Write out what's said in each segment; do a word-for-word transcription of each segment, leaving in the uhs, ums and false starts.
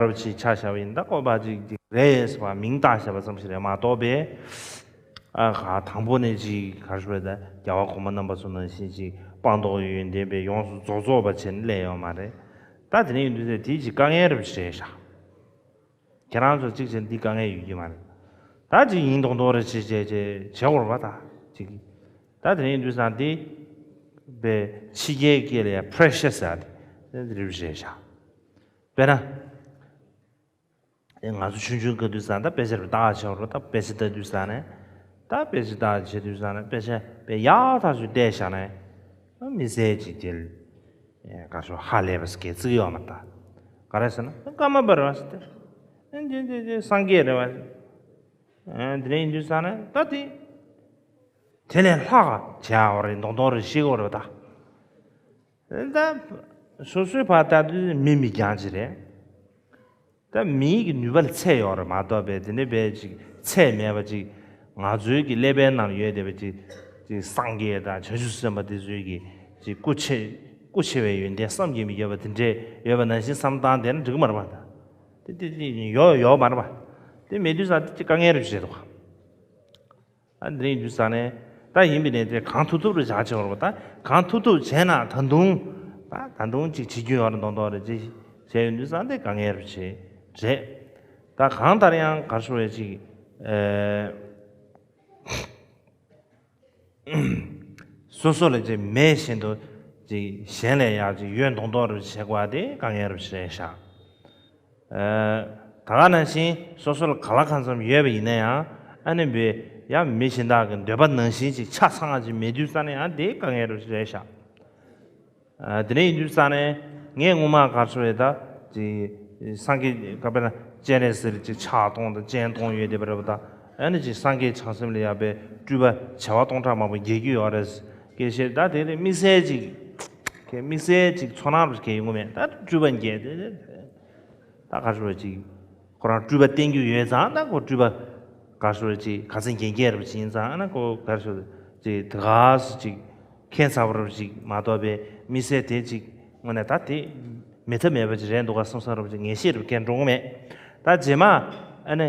རབ་ཅིག་ཆ་བཞག་པ་ཡིན་ད་བཀོད་པ་ཅིག་ཅིག་རེད་ཟེར་བ་མིང་བཏགས་བཞག་པ་ཙམ་ཞིག་རེད་མ་གཏོགས་པས། ཨ་ག་དང་པོ་ནས་ཅིག་ག་རེ་ཞུ་དགོས་རེད་ད། རྒྱལ་བ་གོང་མ་རྣམ་པ་ཚོ་ནང་བཞིན་ཅིག་སྤངས་རྟོགས་ཀྱི་ཡོན་ཏན་པས་ཡོངས་སུ་རྫོགས་རྫོགས་པ་བྱས་ནས་སླེབས་ཡོད་མ་རེད། ད་དེ་ནས་ཡིན་དུས་ཚེ་དེ་ཅིག་དཀའ་ངལ་རེད་པ་ཞེས་བཞག་ཁྱེད་རང་ཚོ་གཅིག་བྱས་ན་འདི་དཀའ་ངལ་ཡོད་ཀྱི་མ་རེད། ད་ཅིག་ཡིན་མདོག་མདོག་རེ་བྱེད་བྱེད་བྱེད་བྱེད་དགོས་རེད་པ། ད་ཅིག་ད་དེ་ནས་ཡིན་དུས་ཙང་འདི་པའི་ཕྱི་རྒྱལ་སྐད་ལ་ཡང་precious ཟེར་ཏེ་འདི་རེད་ཞེས་བྱ། དཔེར་ན། ང་ཚོ་ཆུང་ཆུང་སྐབས་དུས་ཙང་ད་དཔེ་ཆ་རུ་ལྟ་བ་བྱེད་དགོས་རེད། ད་དཔེ་ཆ་ལྟ་དུས་ཙང་ནས་ད་དཔེ་ཆ་ལྟ་བྱེད་དུས་ཙང་ནས་དཔེ་ཆ་དཔེ་ཡག་ཐག་ཆོད་བལྟས་བཞག་ནས་མི་ཚེ་གཅིག་དེ་ལ་ག་ཤོག་ཧ་ལས་པ་ཞིག་གི་བརྩི་གི་ཡོད་མ་རེད། ད་ག་རེ་ཟེར་ན་ཀརྨ་པ་རེད་བ་ཟེར་ཏེ། ཨ་འདི་འདི་འདི་སངས་རྒྱས་རེད་བ། ཨ་འདི་འདྲ་ཡིན་དུས་ཙང་ནས་ད་དེ་དེ་ལས་ལྷག་བྱ་བ་རེད། མདོག་མདོག་རེ་ཤེས་དགོས་རེད་ད། ད་སོ་སོའི་བར་ལྟ་དུས་མི་མི་རྐྱང་ཅིག་རེད། ད་མིའི་གི་ནུས་པ་ལ་ཚད་ཡོད་རེད་མ་གཏོགས་པའི་དེ་འདྲ་བས་ཅིག་ཚད་མེད་པ་ཅིག་ང་ཚོའི་གི་ཀླད་པའི་ནང་ཡོད་བསྡད་པ་ཅིག་ཅིག་སངས་རྒྱས་དང་བྱང་ཆུབ་སེམས་དཔའ་དེ་ཚོའི་གི་ཅིག་སྐུ་ཆེ་སྐུ་ཆེ་བའི་ཡོན་ཏན་བསམ་གྱིས་མི་ཁྱབ་པ་དེ་འདྲས་ཡོད་པ་ནང་བཞིན་བསམ་བཏང་བསྡད་ན་འགྲིག་གི་མ་རེད་པ། ད་དེ་དེ་དེ་ཡོད་ཡོད་མ་རེད་པ། དེ་མེད་དུས་ཙང་དེ་དཀའ་ངལ་རེ་བྱེད་འདུག་ཨ་འདི་ཡིན་དུས་ཙང་ནས་ད་ཡིན་པའི་ནས་དེ་གང་ཐུབ་ཐུབ་རེ་བྱ་ཆེ་བར་ད་གང་ཐུབ་ཐུབ་བྱས་ན་ད་དུང་ད་ད་དུང་ཅིག་བྱེད་རྒྱུ་ཡོད་རེད་མདོག་མདོག་རེ་ཅིག་བྱས་ཡོང་དུས་ཙང་དེ་དཀའ་ངལ་རེ་བྱེད་རེད། ད་གང་ལྟར་ཡང་གར་ཤོར་བའི་ཅིག་ཨེ་སོ་སོ་ལ་ཅིག་མེད་བཞིན་དུ་ཅིག་གཞན་ལ་ཡང་ཅིག་ཡོད་མདོག་མདོག་རེ་བྱེད་དགོས་པ་དེ་དཀའ་ངལ་རེ་བྱེད་ཤག་ད་ག་ནང་བཞིན་སོ་སོ་ལ་ག་ལ་གང་འཚམ་ཡོད་པ་ཡིན་ན་ཡང་ཨ་ནི་བས་ཡང་མི་གཞན་དག་གི་འདོད་པ་ནང་བཞིན་ཅིག་ཆ་ཚང་བ་ཅིག་མེད་དུས་ཙང་ནས་ཡང་དེ་དཀའ་ངལ་རེ་རེད་ཤག་དེ་ནས་ཡིན་དུས་ཙང་ནས་ངས་སྔོན་མ་གར་སོང་བས་ད་ཅིག་སངས་རྒྱས་ག་པས་ན་སྤྱན་རས་གཟིགས་ཅིག་ཕྱག་སྟོང་དང་སྤྱན་སྟོང་ཡོད་བསྡད་པ་རེད་པ། ད་ཨ་ནི་ཅིག་སངས་རྒྱས་བྱང་སེམས་ལ་ཡར་པའི་སྤྲུལ་པ་བྱེ་བ་སྟོང་ཕྲག་མང་པོ་རྒྱས་རྒྱུ་ཡོད་རེད། སྐད་ཆ་ད་དེ་ནས་དམིགས་བསལ་ཅིག་གི་དམིགས་བསལ་ཅིག་ཚོར་སྣང་རུ་སྐྱེ་ཡོང་གི་མེད། ད་སྤྲུལ་པ་རྒྱས་དེ་ད་ག་ཞུ་བ་ཅིག་ཁོ་རང་སྤྲུལ་པ་བསྟན་རྒྱུ་ཡོད་ཙང་ད་ཁོ་སྤྲུལ་པ་ག་ཞུ་བ་ཅིག་ག་ཚད་རྒྱན་རྒྱས་རུ་ཕྱིན་ཙང་ཨ་ན་ཁོ་ག་ཞུ་ཅིག་དེ་ག་སུ་ཅིག་ཁྱད་མཚར་བ་རུ་ཅིག་མ་གཏོགས་པའི་དམིགས་བསལ་དེ་ཅིག་དངོས་གནས་ད་དེ་མེད་ཐབས་མེད་པ་ཅིག་རེད་འདུག་ག་བསམ་བསམ་རུ་ཅིག་ངེས་ཤེས་རུ་སྐད་འགྲོ་གི་མེད། ད་རྗེས་མ་ཨ་ནི་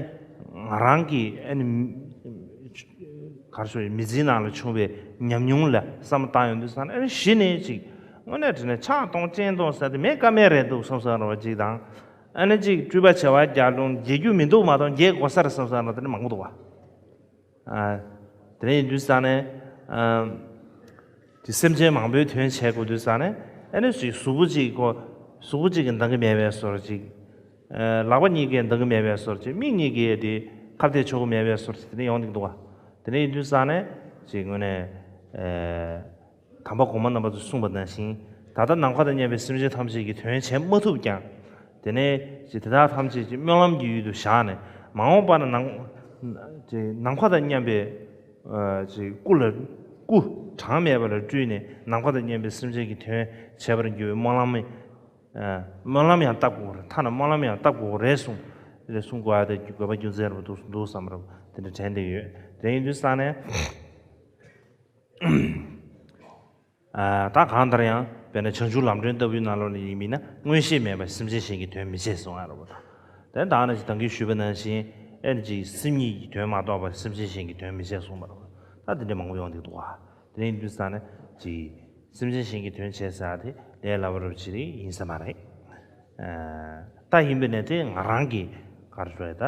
ང་རང་གི་ཨ་ནི། གར་སོང་མི་ཚེའི་ནང་ལ་བྱུང་བའི་ཉམས་མྱོང་ལ་བསམ་བློ་བཏང་ཡོང་དུས་ཙང་ཨ་ནི་གཞི་ནས་ཅིག་དངོས་གནས་དྲིས་ན་ཕྱག་སྟོང་སྤྱན་སྟོང་ཟེར་དེ་མེད་ཀ་མེད་རེད་འདུག་བསམ་བསམ་ར་བ་ཅིག་དང་། ཨ་ནི་ཅིག་སྤྲུལ་པ་བྱེ་བ་བརྒྱ་སྟོང་རྒྱས་རྒྱུ་མི་འདུག་མ་གཏོགས་རྒྱས་དགོས་ས་རེད་བསམ་བསམ་ར་དེ་ནི་མང་པོ་འདུག་བ། ཨ། དེ་ནས་ཡིན་དུས་ཙང་ནས་ཨ། དེ་སེམས་ཅན་མང་པོའི་དོན་བྱེད་དགོས་དུས་ཙང་ནས་ཨ་ནི་ཅིག་གཟུགས་པོ་ཅིག་གོ། གཟུགས་པོ་ཅིག་གི་འདང་གི་མེད་པའི་བཟོ་འདྲ་ཅིག་ལག་པ་གཉིས་ཀས་འདང་གི་མེད་པའི་བཟོ་འདྲ་ཅིག་མིག་གཉིས་ཀས་དེ་ཁ་གཏད་གཅོག་གི་མེད་པའི་བཟོ་འདྲ་ཅིག་དེ་འདྲ་ཡོང་གི་འདུག་ག་དེ་འདྲ་ཡིན་དུས་ཙང་ནས་ཅིག་དངོས་གནས་དམ་པ་གོང་མ་རྣམ་པ་ཚོས་གསུངས་པ་ནང་བཞིན་ད་ལྟ་ནམ་མཁའ་དང་མཉམ་པའི་སེམས་ཅན་ཐམས་ཅད་ཀྱི་དོན་བྱེད་མ་ཐུབ་ཀྱང་དེ་ནས་ཅིག་དེ་དག་ཐམས་ཅད་ཀྱི་སྨོན་ལམ་གྱི་ཡུལ་དུ་བཞག་ནས་མ་འོངས་པ་ན་ནམ་ཅིག་ནམ་མཁའ་དང་མཉམ་པའི་ཅིག་སྐུ་ལ་སྐུ་གྲངས་མེད་པ་ལ་སྤྲུལ་ནས་ནམ་མཁའ་དང་མཉམ་པའི་སེམས་ཅན་གྱི་དོན་བྱེད་པར་འགྱུར་བའི་སྨོན་ལམ། སྨོན་ལམ་ཡང་བཏབ་དགོས་རེད། ཐ་ན་སྨོན་ལམ་ཡང་བཏབ་དགོས་རེད་གསུངས། དེ་ལས་གསུང་དགོས་ཡ་དེ་དགོས་པ་རྒྱུ་མཚན་རེད་འདུག་འདུག་བསམ་རབས་དེ་འདྲ་དྲན་བསྡད་ཡོད། དེ་ཡིན་དུས་ཙང་ནས་ད་གང་ལྟར་ཡང་དཔེར་ན་བྱང་ཆུབ་ལམ་སྒྲོན་ལྟ་བུའི་ནང་ལོགས་ལ་ཡིན་མིན་ན་མངོན་ཤེས་མེད་པར་སེམས་ཅན་གཞན་གྱི་དོན་མི་བྱེད་གསུང་ཡ་རེད་པ། ད་དེ་ད་ནང་བཞིན་ད་གིན་ཞུས་པ་ནང་བཞིན་ཨེ་ནི་ཅིག་སེམས་ཉིད་ཀྱི་དོན་མ་གཏོགས་པར་སེམས་ཅན་གཞན་གྱི་དོན་མི་བྱེད་གསུངས་པ་རེད་པ། ད་དེ་འདྲ་མང་པོ་ཡོང་བསྡད་འདུག་ག་དེ་ཡིན་དུས་ཙང་ནས་ཅིག་སེམས་ཅན་གཞན་གྱི་དོན་བྱེད་ཟེར་ཡ་དེ་ལས་སླ་པོ་རབ་ཅིག་ཡིན་ས་མ་རེད། ད་ཡིན་པ་ནས་དེ་ང་རང་གི་ག་རེ་ཞུ་ཡ་ད་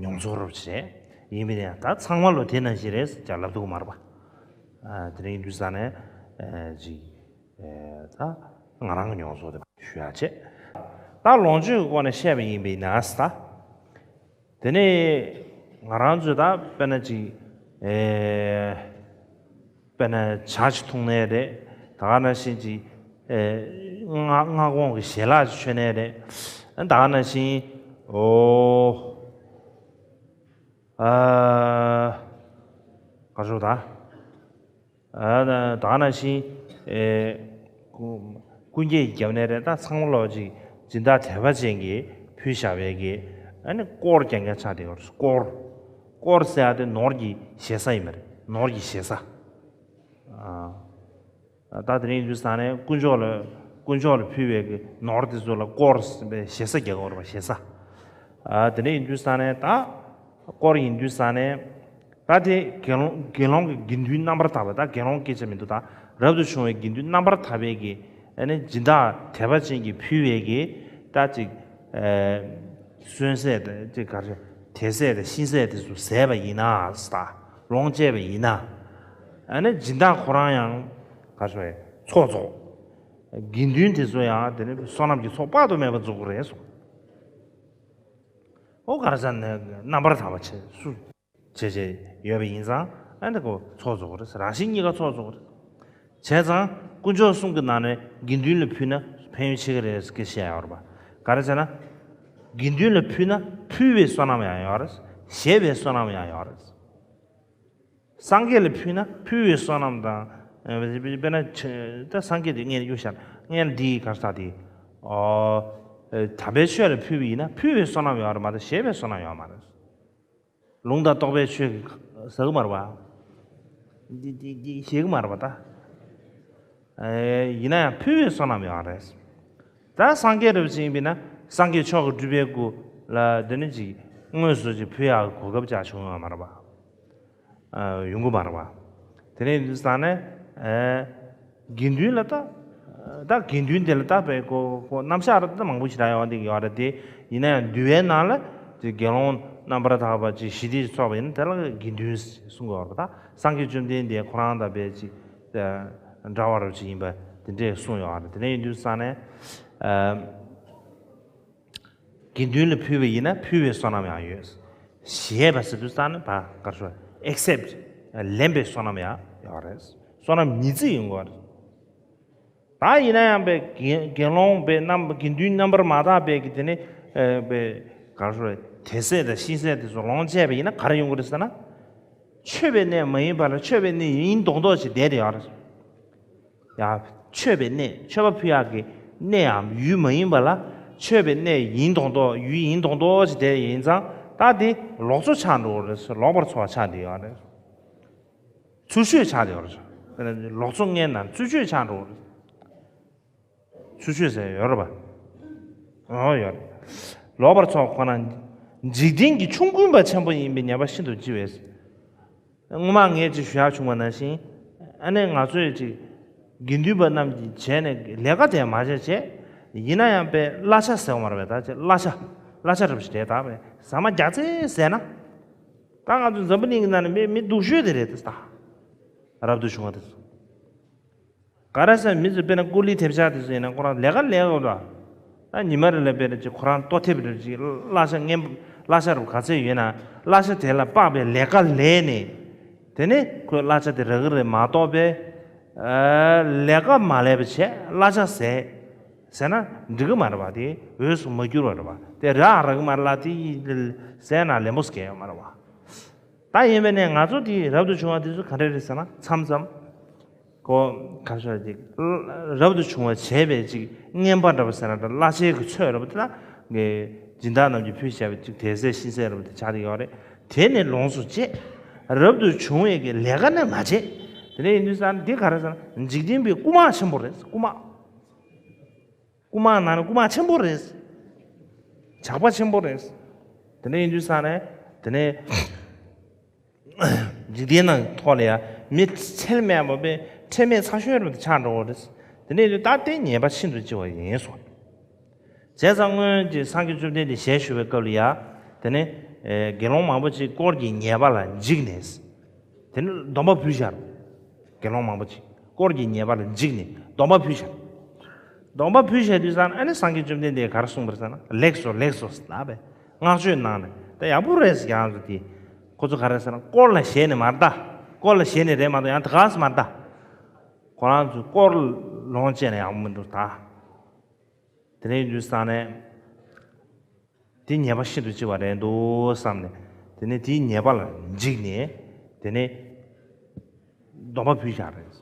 མྱོང་ཚོར་རབ་ཅིག་རེད། ཡིན་པ་ནས་ད་ཚང་མ་ལོ་དེ་ནང་བཞིན་རེད་ཟེར་ལབ་ཐུབ་ཀྱི་མ་རེད་པ། དེ་ཡིན་དུས་ཙང་ནས་ཅིག་ད་ང་རང་གི་མྱོང་ཚོར་དེ་ཞུ་ཡ་བྱས། ད་ལོངས་སྤྱོད་ཀྱི་སྐོར་ནས་བཤད་པ་ཡིན་པ་ཡིན་ན་ད། དེ་ནས་ང་རང་ཚོས་ད་དཔེར་ན་ཅིག་ཨེ་དཔེར་ན་ཇ་ཅིག་འཐུང་ནའི་རེད། ད་ག་ནང་བཞིན་ཅིག་ཨེ་སྔ་སྔ་དགོང་གི་ཞལ་ལག་ཅིག་མཆོད་ནའི་རེད། ད་ག་ནང་བཞིན་ཨོ་ཨ་ག་རེ་ཞུ་ད། ཨ་ད་ག་ནང་བཞིན་ཨེ་ཀུ་ཀུན་སྐྱེས་རྒྱབ་ནས་རེད། ད་ཚང་མ་ལོག་ཅིག་སྦྱིན་བདག་དད་པ་ཅན་གྱིས་ཕུལ་བཞག་པའི་གི་ཨ་ནི་དཀོར་རྐྱང་རྐྱང་ཆགས་བསྡད་ཡོད་རེད། དཀོར་དཀོར་ཟེར་ཡ་དེ་ནོར་གྱི་ཞེ་ས་ཡིན་པ་རེད། ནོར་གྱི་ཞེ་ས། ཨ་ད་དེ་རིང་དུས་ས་ནས་དཀོན་མཆོག་ལ་ དཀོན་མཆོག་ལ་ཕུལ་བའི་གི་ནོར་དེ་ཚོ་ལ་དཀོར་ཟེར་བའི་ཞེ་ས་རྒྱག་དགོས་རེད་པ། ཞེ་ས། ཨ། དེ་འདྲ་ཡིན་དུས་ཙང་ནས་ད་དཀོར་ཡིན་དུས་ཙང་ནས་ད་དེ་དགེ་སློང་དགེ་སློང་གི་དགེ་འདུན་རྣམ་པར་དག་པ། ད་དགེ་སློང་སྐད་ཆ་མི་འདུག་ད་རབ་ཏུ་བྱུང་བའི་དགེ་འདུན་རྣམ་པར་དག་པའི་གི་ཨ་ནི་སྦྱིན་བདག་དད་པ་ཅན་གྱིས་ཕུལ་བའི་གི་ད་ཅིག་ཨ། གསོན་ཟས་དང་ཅིག་ག་རེ། དེ་ཟས་དང་ཤིང་ཟས་དེ་ཚོ་ཟས་པ་ཡིན་ན། ད་ལོངས་སྤྱད་པ་ཡིན་ན། ཨ་ནི་སྦྱིན་བདག་ཁོ་རང་ཡང་ག་རེ་ཟེར། ཚོགས་རྫོགས། དགེ་འདུན་དེ་ཚོ་ཡང་དེ་ནི་བསོད་ནམས་ཀྱི་ཚོགས་དཔག་ཏུ་མེད་པ་འཛུགས་ཀྱི་རེད་གསུངས། ཨོ་ག་རེ་ཟེར་ན་རྣམ་པར་དག་པ་བྱས་སུ་བྱས་བྱས་ཡོད་པ་ཡིན་ཙང་། ཨ་ནི་ཁོ་ཚོགས་རྫོགས་ཀྱི་རེད། རང་གཞན་གཉིས་ཀ་ཚོགས་རྫོགས་ཀྱི་རེད། བྱས་ཙང་དཀོན་མཆོག་གསུམ་གྱི་ནང་ནས་དགེ་འདུན་ལ་ཕུལ་ན་ཕན་ཡོན་ཆེ་གི་རེད་ཟེར་བཤད་ཡོད་རེད་པ། ག་རེ་ཟེར་ན། དགེ་འདུན་ལ་ཕུལ་ན་ཕུལ་བའི་བསོད་ནམས་ཡང་ཡོད་རེད། བཞེས་པའི་བསོད་ནམས་ཡང་ཡོད་རེད། སངས་རྒྱས་ལ་ཕུལ་ན་ཕུལ་བའི་བསོད་ནམས་དང་། ཨ། དཔེར་ན་ཆ་ད་སངས་རྒྱས་དེ་སྔོན་གཡུག་བཞག་སྔོན་འདི་གར་ས་དེ། ཨོ། ཨ། དམ་པའི་ཆོས་ལ་ཕུལ་བ་ཡིན་ན་ཕུལ་བའི་བསོད་ནམས་ཡོད་རེད་མ་གཏོགས་བཞེས་པའི་བསོད་ནམས་ཡོད་མ་རེད། ལུང་དང་རྟོགས་པའི་ཆོས་ཀྱི་ཟ་གི་མ་རེད་པ། འདི་འདི་འདི་བཞེས་གི་མ་རེད་པ་ད། ཨེ། ཡིན་ན་ཡང་ཕུལ་བའི་བསོད་ནམས་ཡོད་རེད། ད་སངས་རྒྱས་རབ་ཅིག་ཡིན་པས་ན་སངས་རྒྱས་མཆོག་གི་སྤྲུལ་པའི་སྐུ་ལ་འདི་ནི་ཅིག་དངོས་སུ་ཅིག་ཕུལ་ཡག་གི་གོ་སྐབས་ཅིག་བྱུང་ཡོད་མ་རེད་པ། ཨ། ཡོང་གི་མ་རེད་པ། དེ་ནས་འདི་ཙང་ནས། ཨེ། དགེ་འདུན་ལ་ད། ད་དགེ་འདུན་དེ་ལ་ད་བས་ཁོ་ཁོ་རྣམ་གཞག་ར་ད་མང་པོ་ཞིག་རག་ཡོང་བསྡད་ཀྱི་ཡོད་རེད་དེ། ཡིན་ན་ཡང་འདུལ་བའི་ནང་ལ་ཅིག་དགེ་སློང་རྣམ་པར་དག་པ་ཅིག་ཞི་བདེ་ཅིག་ཚོགས་པ་ཡིན་ན་དེ་ལ་དགེ་འདུན་གསུང་གི་ཡོད་རེད་པ། ད་སངས་རྒྱས་བཅོམ་ལྡན་འདས་ཁོ་རང་དང་བས་ཅིག་འདྲ་བ་རབ་ཅིག་ཡིན་པ་དེ་འདྲས་གསུངས་ཡོད་རེད། དེ་ནས་ཡིན་དུས་ཙང་ནས། ཨ། དགེ་འདུན་ལ་ཕུལ་བ་ཡིན་ན་ཕུལ་བའི་བསོད་ནམས་ཡང་ཡོད། བཞེས་པ་ཟེར་དུས་ཙང་ནས་ཕར་ག་རེ་ཟེར། ཨེག་སེབ་ཊི། ལེན་པའི་བསོད་ནམས་ཡང་ཡོད་རེད། བསོད་ནམས་ཉིས་བརྩེགས་ཡོང་གི་རེད། ད་ཡིན་ན་ཡང་པའི་དགེ་དགེ་སློང་པའི་རྣམ་དགེ་འདུན་རྣམ་པར་མ་དག་པའི་གི་དེ་ནི། ཨ། པའི་ག་རེ་ཟེར། དེ་ཟས་དང་ཤིང་ཟས་དེ་ཚོ་ལོངས་སྤྱད་པ་ཡིན་ན་ག་རེ་ཡོང་གི་རེད་ཟེར་ན། མཆོད་པའི་གནས་མ་ཡིན་པ་ལ་མཆོད་པའི་གནས་ཡིན་མདོག་མདོག་ཅིག་བསྡད་དེ་ཡོད་རེད། ཡང་མཆོད་པའི་གནས་མཆོད་པ་ཕུལ་ཡག་གི་གནས་འམ་ཡུལ་མ་ཡིན་པ་ལ་མཆོད་པའི་གནས་ཡིན་མདོག་མདོག་ཡུལ་ཡིན་མདོག་མདོག་ཅིག་བསྡད་ཡིན་ཙང་ད་དེ་ལོག་འཚོ་ཆགས་འགྲོ་གི་རེད། ལོག་པར་འཚོ་བ་ཆགས་བསྡད་ཡོད་རེད། ཚུར་ཆོད་ཆགས་བསྡད་ཡོད་རེད། ལོག་འཚོ་ངན་དང་ཚུར་ཆོད་ཆགས་འགྲོ་གི་རེད། ཚུར་ཆོད་ཟེར་ཡོད་རེད་པ། ཨོ་ཡོད་རེད། ལོག་པར་འཚོ་བ་ཁོ་ན་འཇིག་རྟེན་གྱི་ཆོམ་རྐུན་པ་ཆེན་པོ་ཡིན་པའི་ཉེས་པ་ཤིན་ཏུ་ལྕི་བས། སྔོན་མ་ངས་ཅིག་ཞུ་ཡག་བྱུང་བ་ནང་བཞིན། ཨ་ནི་ང་ཚོས་ཅིག་དགེ་འདུན་པ་རྣམས་ཀྱིས་བྱས་ནས་ལས་ཀ་དེ་མ་བྱས་བྱས། ཡིན་ན་ཡང་པའི་གླ་ཆ་ཟེར་བ་མ་རེད་པས། ད་ཅིག་གླ་ཆ་གླ་ཆ་རེད་པ་ཞིག་རེད། ད་པའི་ཟ་མ་རྒྱག་ཚེ་ཟས་ན། ད་ང་ཚོ་འཛམ་བུ་གླིང་གི་ནང་ནས་མི་མི་སྡུག་ཤོས་དེ་རེད་དེ། ད་རབ་ཏུ་བྱུང་བ་དེ་ཚོ། ག་རེ་ཟེར་མི་ཚོ་དཔེར་ན་ཀུ་ལི་ཐེབས་ཆག་དེ་ཚོ་ཡིན་ན་ཁོ་རང་ལས་ཀ་ལས་དགོས་ད། ད་ཉི་མ་རེ་ལ་དཔེར་ན་ཅིག་ཁོ་རང་ལྟོ་ཐེབས་རེ་ཅིག་གླ་ཆ་ངན་གླ་ཆ་རུ་ག་ཚད་ཡོད་ན་གླ་ཆ་དེ་ལ་དཔག་པའི་ལས་ཀ་ལས་ནས། དེ་ནས་ཁོས་གླ་ཆ་དེ་རག་གི་རེད་མ་གཏོགས་པའི། ཨ། ལས་ཀ་མ་ལས་པ་བྱས་གླ་ཆ་ཟས་ཟས་ན་འགྲིག་གི་མ་རེད་པ། དེ་འོས་སུ་མ་གྱུར་བ་རེད་པ། དེ་རག་རག་གི་མ་རེད་ལ་དེ་ཟས་ན་ལན་པོ་སྐྱེ་ཡོད་མ་རེད་པ། ད་ཡིན་པས་ནས་ང་ཚོ་དེ་རབ་ཏུ་བྱུང་བ་དེ་ཚོ་ག་འདྲ་རེད་ཟེར་ན་མཚམས་མཚམས། ཀོ། ག་རེ་ཟེར་ཅིག་རབ་ཏུ་བྱུང་བ་བྱས་པའི་ཅིག་རྔན་པ་འདྲ་པོ་ཟེར་ན་འདྲ། གླ་ཆའི་གི་ཚོད་འདྲ་པོ་དེ་ལ་ངས་སྦྱིན་བདག་རྣམས་ཀྱིས་ཕུལ་བཞག་པའི་ཅིག་དེ་ཟས་ཤིང་ཟས་འདྲ་པོ་དེ་ཆགས་ཀྱི་ཡོད་རེད། དེ་ནས་ལོངས་སུ་སྤྱད། རབ་ཏུ་བྱུང་བའི་གི་ལས་ཀ་ནི་མ་བྱས། དེ་ནས་ཡིན་དུས་ཙང་འདི་ག་རེ་ཟེར་ན་འཇིག་རྟེན་པའི་རྐུ་མ་ཆེན་པོ་རེད། རྐུ་མ། རྐུ་མ་ནང་ནས་རྐུ་མ་ཆེན་པོ་རེད། ཇག་པ་ཆེན་པོ་རེད། དེ་འདྲ་ཡིན་དུས་ཙང་ནས་དེ་ནས་འཇིག་རྟེན་ནང་ཐོག་ལ་ཡང་མི་ཚད་མེད་པ་དཔེ་ཁྲེལ་མེད་ཚ་ཤོས་རུ་ཆགས་འགྲོ་བ་རེད། དེ་འདྲ་ཡིན་དུས་ད་ལྟའི་ཉེས་པ་ཤིན་ཏུ་ལྕི་བ་ཡིན་གསུངས། བྱས་ཙང་སྔོན་གྱི་སངས་རྒྱས་བཅོམ་ལྡན་འདས་ཞལ་བཞུགས་པའི་སྐབས་ལ་ཡང་དེ་ནས་དགེ་སློང་མང་པོ་ཅིག་དཀོར་གྱི་ཉེས་པ་ལ་འཇིགས་ནས། དེ་ནི་སྡོམ་པ་ཕུལ་བཞག་དགེ་སློང་མང་པོ་ཅིག་དཀོར་གྱི་ཉེས་པ་ལ་འཇིགས་ནས་སྡོམ་པ་ཕུལ་བཞག་སྡོམ་པ་ཕུལ་བཞག་དུས་ཙང་ཨ་ནི་སངས་རྒྱས་བཅོམ་ལྡན་འདས་ག་རེ་གསུངས་པ་རེད་ཟེར་ན། ལེགས་སོ་ལེགས་སོ་ལབ་པས་བསྔགས་བརྗོད་གནང་ནས། ད་ཡག་པོ་རེད་ཟེར། ཡང་ཚོ་དེ་ཁོ་ཚོ་ག་རེ་ཟེར་ན་དཀོར་ལ་ཞེད་ནས་མ་རེད་ད། དཀོར་ལ་ཞེད་ནས་རེད་མ་གཏོགས་ཡང་དེ་ག་ཟེར་མ་རེད་ད། ཁོ་རང་ཚོས་དཀོར་ལོངས་སྤྱད་ན་ཡག་པོ་མི་འདུག་ད། དེ་ནས་ཡིན་དུས་ཙང་ནས། དེ་ཉེས་པ་ཤིན་ཏུ་ལྕི་བ་རེད་འདུག་བསམ་ནས། དེ་ནས་དེའི་ཉེས་པ་ལ་འཇིགས་ནས། དེ་ནས་སྡོམ་པ་ཕུལ་བཞག་རེད།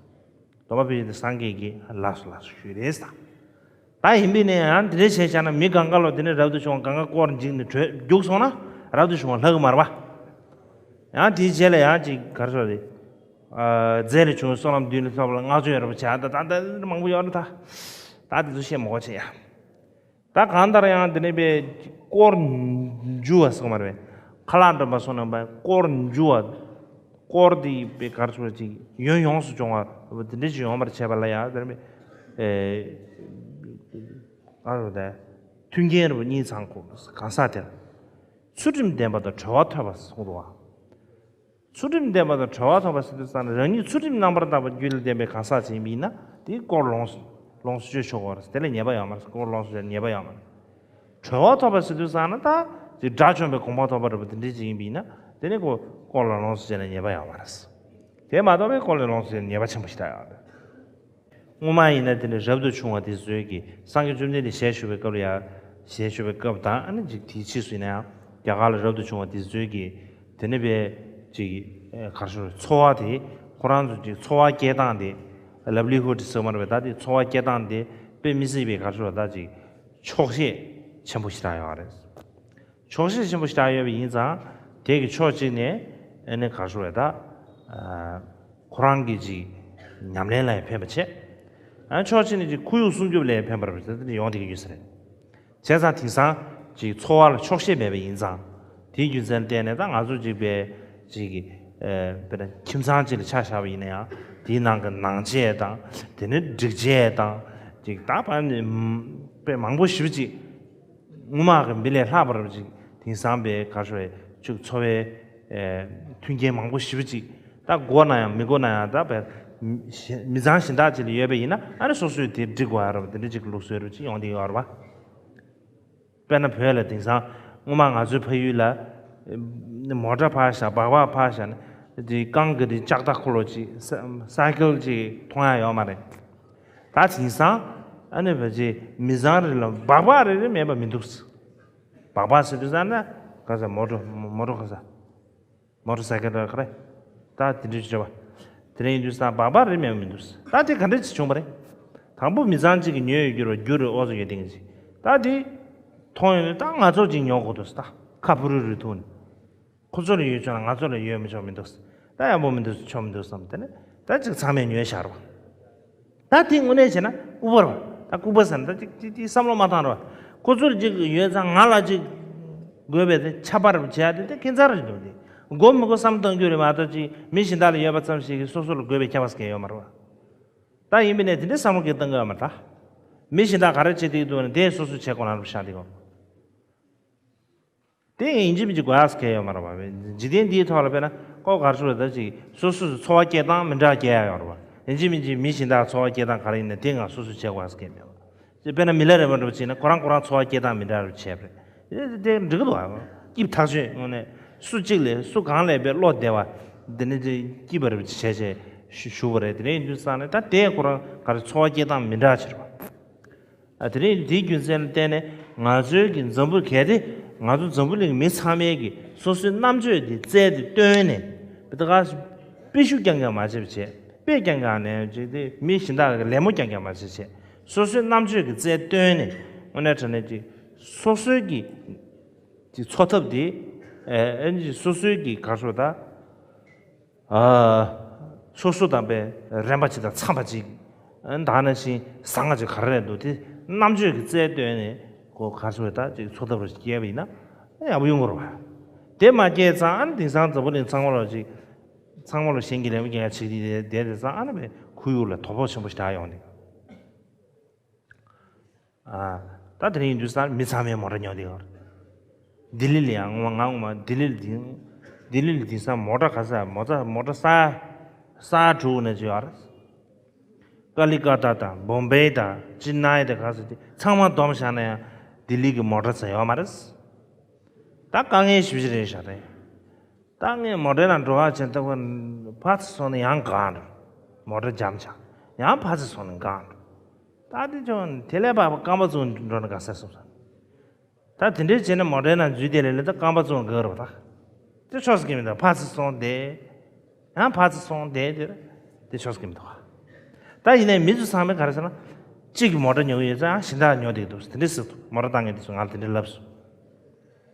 སྡོམ་པ་ཕུལ་བཞག་དེ་སངས་རྒྱས་ཀྱིས་ལགས་སོ་ལགས་སོ་ཞུས་རེད་ཟེར། ད་ཡིན་པས་ནས་ཡང་དེ་འདྲ་བྱས་བཞག་ན་མི་གང་ག་ལོ་དེ་ནས་རབ་ཏུ་བྱུང་བ་གང་ག་དཀོར་འཇིགས་ནས་བྲོས་རྒྱུགས་སོང་ན་རབ་ཏུ་བྱུང་བ་ལྷག་གི་མ་རེད་པ། ཡང་དེའི་རྗེས་ལ་ཡང་ཅིག་ག་རེ་ཟེར་རེད། རྫས་ལས་བྱུང་བའི་བསོད་ནམས་མདུན་ལ་ཐོབ་པ་ལ་བསྔགས་བརྗོད་ཡོད་རེད་པ། བྱ་ད་ད་ད་མང་པོ་ཡོད་རེད་ད། ད་དེ་ཚོ་བཤད་མ་དགོས་བྱས་ཡ། ད་གང་ལྟར་ཡང་དེ་ནས་པའི་དཀོར་འཇུ་བ་ཟེར་གྱི་མ་རེད་པས། ཁ་ལག་འདྲ་པོ་སོང་ན་པའི་དཀོར་འཇུ་བ། དཀོར་དེ་པའི་གར་སོང་ཅིག་ཡོན་ཡོངས་སུ་སྦྱོང་བ་དེ་འདྲ་ཅིག་ཡོང་བར་བྱས་པ་ལ་ཡང་དེ་ནས་པའི་ཨེ། ག་རེ་ཟེར། མཐུན་རྐྱེན་རེ་བ་གཉིས་ཚང་དགོས། གང་ཟག་དེར་ཚུལ་ཁྲིམས་ལྡན་པ་དང་གྲོལ་བ་ཐོབ་པ་གསུངས་འདུག་བ། ཚུལ་ཁྲིམས་ལྡན་པ་དང་གྲོལ་བ་ཐོབ་པ་ཟེར་དུས་ཙམ་ནས་རང་ཉིད་ཚུལ་ཁྲིམས་རྣམ་པར་དག་པ་རྒྱུད་ལ་ལྡན་པའི་གང་ཟག་ཅིག་ཡིན་པ་ཡིན་ན། དེའི་དཀོར་ལོངས་སུ་ལོངས་སུ་སྤྱོད་ཆོག་གི་རེད། དེ་ལ་ཉེས་པ་ཡོད་མ་རེད། དཀོར་ལོངས་སུ་སྤྱོད་ལ་ཉེས་པ་ཡོད་མ་རེད། གྲོལ་བ་ཐོབ་པ་ཟེར་དུས་ཙམ་ན་ད་ཅིག་དགྲ་བཅོམ་པའི་གོ་འཕང་ཐོབ་པ་རེད་པ། དེ་འདྲ་ཅིག་ཡིན་པ་ཡིན་ན་དེ་ནི་ཁོ་དཀོར་ལ་ལོངས་སུ་སྤྱོད་ལ་ཉེས་པ་ཡོད་མ་རེད། དེ་མ་གཏོགས་པའི་དཀོར་ལ་ལོངས་སུ་སྤྱོད་ལ་ཉེས་པ་ཆེན་པོ་ཞེ་དྲག་ཡོད་རེད། སྔོན་མ་ཡིན་ན་དེ་ནི་རབ་ཏུ་བྱུང་བ་དེ་ཚོས་ཀྱིས་སངས་རྒྱས་བཅོམ་ལྡན་འདས་ཞལ་བཞུགས་པའི་སྐབས་ལ་ཡང་། ཞལ་བཞུགས་པའི་སྐབས་དང་ཨ་ནི་ཅིག་དེའི་ཕྱིས་སུ་ཡིན་ན་ཡང་རྒྱ་གར་ལ་རབ་ཏུ་བྱུང་བ་དེ་ཚོས་ཀྱིས་དེ་ནི་པའི་ཅིག་ཨེ་ག་རེ་ཞུ་རེད། འཚོ་བ་དེ་ཁོ་རང་ཚོ་ཅིག་འཚོ་བ་སྐྱེལ་སྟངས་དེ། ལབ་ལི་ཧུ་ཌི་ཟེར་མ་རེད་པས། ད་དེ་འཚོ་བ་སྐྱེལ་སྟངས་དེ་དཔེ་མི་སྲིད་པའི་ག་རེ་ཞུ་རེད། ད་ཅིག་ཆོག་ཤེས་ཆེན་པོ་ཞེ་དྲག་ཡོད་རེད། ཆོག་ཤེས་ཆེན་པོ་ཞེ་དྲག་ཡོད་པ་ཡིན་ཙང་། དེ་གི་ཕྱོགས་གཅིག་ནས་ཨ་ནི་ག་རེ་ཞུ་རེད། ད་ཨ་ཁོ་རང་གི་ཅིག་ཉམས་ལེན་ལ་ཡང་ཕན་པ་བྱས། ཨ་ཕྱོགས་གཅིག་ནས་ཅིག་ཁོར་ཡུག་སྲུང་སྐྱོབ་ལ་ཡང་ཕན་པ་རེད་པས། དེ་ཡོང་བསྡད་ཀྱི་ཡོད་ས་རེད། བྱས་ཙང་དེང་སང་ཅིག་འཚོ་བ་ལ་ཆོག་ཤེས་མེད་པ་ཡིན་ཙང་། དེའི་རྒྱུ་མཚན་ལ་བརྟེན་ནས་ད་ང་ཚོ་ཅིག་པའི་ཅིག་གི་ཨ་དཔེར་ན་ཁྱིམ་ཚང་ཅིག་ལ་ཆ་བཞག་པ་ཡིན་ན་ཡང་། དེའི་ནང་གི་ནང་ཆས་དང་། དེ་ནས་སྒྲིག་ཆས་དང་། ཅིག་ད་པ་ནི་དཔེ་མང་པོ་ཞེ་པོ་ཅིག་སྔོན་མ་གི་མི་ལས་ལྷག་པར་ཅིག་དེང་སང་པའི་ག་རེ་ཞུ་རེད། ཅིག་འཚོ་བའི་ཨེ་མཐུན་རྐྱེན་མང་པོ་ཞེ་པོ་ཅིག་ད་དགོས་ན་ཡང་མི་དགོས་ན་ཡང་། ད་པའི་མི་ཚང་གཞན་དག་ཅིག་ལ་ཡོད་པ་ཡིན་ན་ཨ་ནི་སོ་སོས་དེ་སྒྲིག་དགོས་ཡ་རེད་པ། དེ་འདྲ་ཅིག་ལུགས་སྲོལ་རེ་ཅིག་ཡོང་བསྡད་ཡོད་རེད་པ། དཔེར་ན་བོད་ལ་དེང་སང་སྔོན་མ་ང་ཚོའི་ཕ་ཡུལ་ལ་མོ་ཊ་ཕར་བཞག་སྦག་སྦག་ཕར་བཞག་ནས་དེ་རྐང་གི་དེ་ལྕགས་ཐག་འཁོར་ལོ་ཅིག་ས་སའི་ཀལ་ཅིག་མཐོང་ཡ་ཡོད་མ་རེད། ད་དེང་སང་ཨ་ནི་བ་ཅིག་མི་ཚང་རེ་ལ་སྦག་སྦག་རེ་རེ་མེད་པ་མི་འདུག་སྦག་སྦག་ཟེར་དུས་ཙམ་ན་ག་ས་མོ་ཊ་མོ་ཊ་ག་ས། མོ་ཊ་སའི་ཀལ་ར་ག་རེ། ད་དེ་འདྲ་ཞིག་བྱས་པ། དེ་འདྲ་ཡིན་དུས་ཙང་སྦག་སྦག་རེ་མེད་པ་མི་འདུག་ད་དེ་ག་འདྲ་ཅིག་བྱུང་བ་རེད། དང་པོ་མི་ཚང་གཅིག་གིས་ཉོས་ཡོད་རྒྱུ་རེད་པ། རྒྱུ་རེད་པ། འོ་ཙམ་ཡོད་དེ་ཅིག་ད་དེ་མཐོང་ཡོང་དུས་ད་ང་ཚོ་ཅིག་ཉོ་དགོས་འདུག་ད་ཁ་ཕུ་རུ་རུ་ཐུག་ནས། ཁོ་ཚོ་ལ་ཡོད་ཆོག་ན་ང་ཚོ་ལ་ཡོད་མི་ཆོག་མི་འདུག་ད་ཡག་པོ་མི་འདུག་ཆོག་མི་འདུག་བསམ། དེ་ནས་ད་ཅིག་ཚང་མས་ཉོས་བཞག་རེད་པ། ད་དེ་དངོས་གནས་བྱས་ན་ལྐུགས་པ་རེད་པ། ད་ལྐུགས་པ་ཟེར་ན་ད་ཅིག་ཅིག་ཅིག་བསམ་བློ་མ་བཏང་རེད་པ། ཁོ་ཚོར་ཅིག་ཡོད་ཙང་ང་ལ་ཅིག་དགོས་པའི་དེ་ཆགས་པ་རེ་བྱེད་ཡ་དེ་དེ་ཁྱད་མཚར་རེད་འདུག་དེ་དགོས་མི་དགོས་བསམ་གཏོང་རྒྱུ་རེད་མ་གཏོགས། ཅིག་མི་གཞན་དག་ལ་ཡོད་པ་ཙམ་ཞིག་གིས་སོ་སོ་ལ་དགོས་པའི་ཁྱད་པར་གང་ཡང་ཡོད་མ་རེད་པ། ད་ཡིན་པ་ཡིན་ནའི་དེ་འདྲའི་བསམ་བློ་གང་ཡང་གཏོང་གི་ཡོད་མ་རེད། ད་མི་གཞན་དག་ག་རེ་བྱེད་ཀྱི་འདུག་ན་དེ་སོ་སོས་བྱེད་དགོས་ན་རེད་པ། ཤ་དེ་གོ། དེ་ཡིན་གཅིག་མིན་གཅིག་དགོས་ཡ་གང་ཡང་ཡོད་མ་རེད་པ། འཇིག་རྟེན་འདིའི་ཐོག་ལ་དཔེར་ན་ཁོ་ག་རེ་ཞུ་རེད། ད་ཅིག་སོ་སོའི་འཚོ་བ་སྐྱེལ་སྟངས་མི་འདྲ་སྐྱེལ་ཡ་ཡོད་རེད་པ། ཡིན་གཅིག་མིན་གཅིག་མི་གཞན་དག་འཚོ་བ་སྐྱེལ་སྟངས་ག་རེ་ཡིན་ན་དེ་ང་སོ་སོས་བྱེད་དགོས་ཡ་གང་ཡང་མེད་པ། དཔེར་ན་མི་ལ་རས་པ་འདྲ་པོ་བྱས་ན་ཁོ་རང་ཁོ་རང་འཚོ་བ་སྐྱེལ་སྟངས་མི་འདྲ་རེ་བྱས་པ་རེད། དེ་དེ་འགྲིག་གི་འདུག་ཨ། སྐྱིད་པོ་ཐག་ཆོད། དངོས་གནས་སུ་གཅིག་ལས་སུ་གང་ལས་དཔེ་བློ་བདེ་བ། འདི་ནི་དེ་སྐྱིད་པ་རེ་བྱས་བྱས་ཞུ་ཞུ་བ་རེད། དེ་འདྲ་ཡིན་དུས་ཙང་ནས་ད་དེ་ཁོ་རང་ག་རེ་འཚོ་བ་སྐྱེལ་སྟངས་མི་འདྲ་ཆེ་རེད་པ། ཨ། དེ་རིང་འདིའི་རྒྱུ་མཚན་ལ་བརྟེན་ནས་ང་ཚོའི་གི་འཛམ་བུ་གལ་ཏེ་ང་ཚོ་འཛམ་བུ་གླིང་མི་ཚང་མའི་གི་སོ་སོའི་རྣམ་དཔྱོད་དེ་རྩལ་དེ་བཏོན་ནས། དེ་ག་དཔེ་ཤུགས་རྐྱང་རྐྱང་མ་བྱས་པ་བྱས། དཔེ་རྐྱང་རྐྱང་ནས་བྱས་ཏེ་མི་གཞན་དག་གི་ལད་མོ་རྐྱང་རྐྱང་མ་བྱས་བྱས། སོ་སོའི་རྣམ་དཔྱོད་ཀྱི་རྩལ་བཏོན་ནས་དངོས་གནས་དྲང་གནས་ཀྱི་སོ་སོའི་གི་གི་འཚོ་ཐབས་དེ། ཨ་ནི་སོ་སོའི་གི་ག་རེ་ཞུ་ད། ཨ། སོ་སོ་དང་པའི་རན་པ་ཅིག་དང་འཚམ་པ་ཅིག་ཨ། ད་ནང་བཞིན་བཟང་ང་ཅིག་ག་རེ་རེད་འདུག་དེ་རྣམ་དཔྱོད་ཀྱི་རྩལ་བཏོན་ནས་ཁོ་ག་རེ་ཞུ་ད་ཅིག་འཚོ་ཐབས་རེ་སྐྱེལ་བ་ཡིན་ན་ཡག་པོ་ཡོང་གི་རེད་པ། དེ་མ་སྐྱེལ་ཙང་ཨ་ནི་དེང་སང་འཛམ་བུ་གླིང་ཚང་མ་ལ་ཅིག་ཚང་མ་ལ་གཞན་གྱིས་ལད་མོ་རྐྱང་རྐྱང་བྱེད་ཀྱི་བསྡད་དེ་ཙང་ཨ་ནི་བའི་ཁོར་ཡུག་ལ་དོ་ཕོག་ཆེན་པོ་ཞིག་རག་ཡོང་ནས། ཨ། ད་དེ་རིང་ཡིན་དུས་ཙང་མི་ཚང་མས་མོ་ཊ་ཉོས་བསྡད་ཡོད་རེད། ལྡི་ལི་ལ་ཡང་ངོ་མ་ང་ངོ་མ་ལྡི་ལི་ལ་དེང་། ལྡི་ལི་ལ་དེང་སང་མོ་ཊ་ག་ས་མོ་ཊ་མོ་ཊ་ས་ས་དྲུག་ནས་ཅིག་ཡོད་རེད། ཀ་ལི་ཀ་ཏ་དང་བོམ་བེ་དང་ཅི་ནའི་དང་ག་ས་དེ་ཚང་མ་བསྡོམས་བཞག་ན་ཡང་ལྡི་ལི་གི་མོ་ཊ་ཙམ་ཡོད་མ་རེད། ད་དཀའ་ངལ་ཞེ་པོ་ཅིག་རེད་ཤག་རེད། ད་ངས་མོ་ཊའི་ནང་འགྲོ་བ་བྱས་ད་ཁོ་ཕར་ཚུར་སོང་ནས་ཡང་འགག་འགྲོ། མོ་ཊ་འཇམ་ཆགས། ཡང་ཕར་ཚུར་སོང་ནས་འགག་འགྲོ། ད་དེ་ཅུང་དེ་ལས་ཕར་རྐང་པ་བཙུགས་འགྲོ་ན་དགའ་ས་སོང་ས། ད་དེ་འདྲས་བྱས་ན་མོ་ཊའི་ནང་འཛུལ་དེ་ལས་ལས་ད་རྐང་པ་བཙུགས་འགག་རོ་ད། དེ་ཆོག་ས་གི་མི་འདུག་ཕར་ཚུར་སོང་བསྡད། ཡང་ཕར་ཚུར་སོང་བསྡད་དེ། དེ་ཆོག་ས་གི་མི་འདུག་ད་ཡིན་ནའི་མི་ཚོ་ཚང་མས་ག་རེ་ཟེར་ན། གཅིག་གིས་མོ་ཊ་ཉོ་གི་ཡོད་ཙང་གཞན་དག་ཉོ་བསྡད་འདུག་དེ་འདྲས་ཟེར་འདུག་མོ་ཊ་བཏང་མཁན་དེ་ཚོ་ང་ལ་དེ་འདྲས་ལབ་སོང་།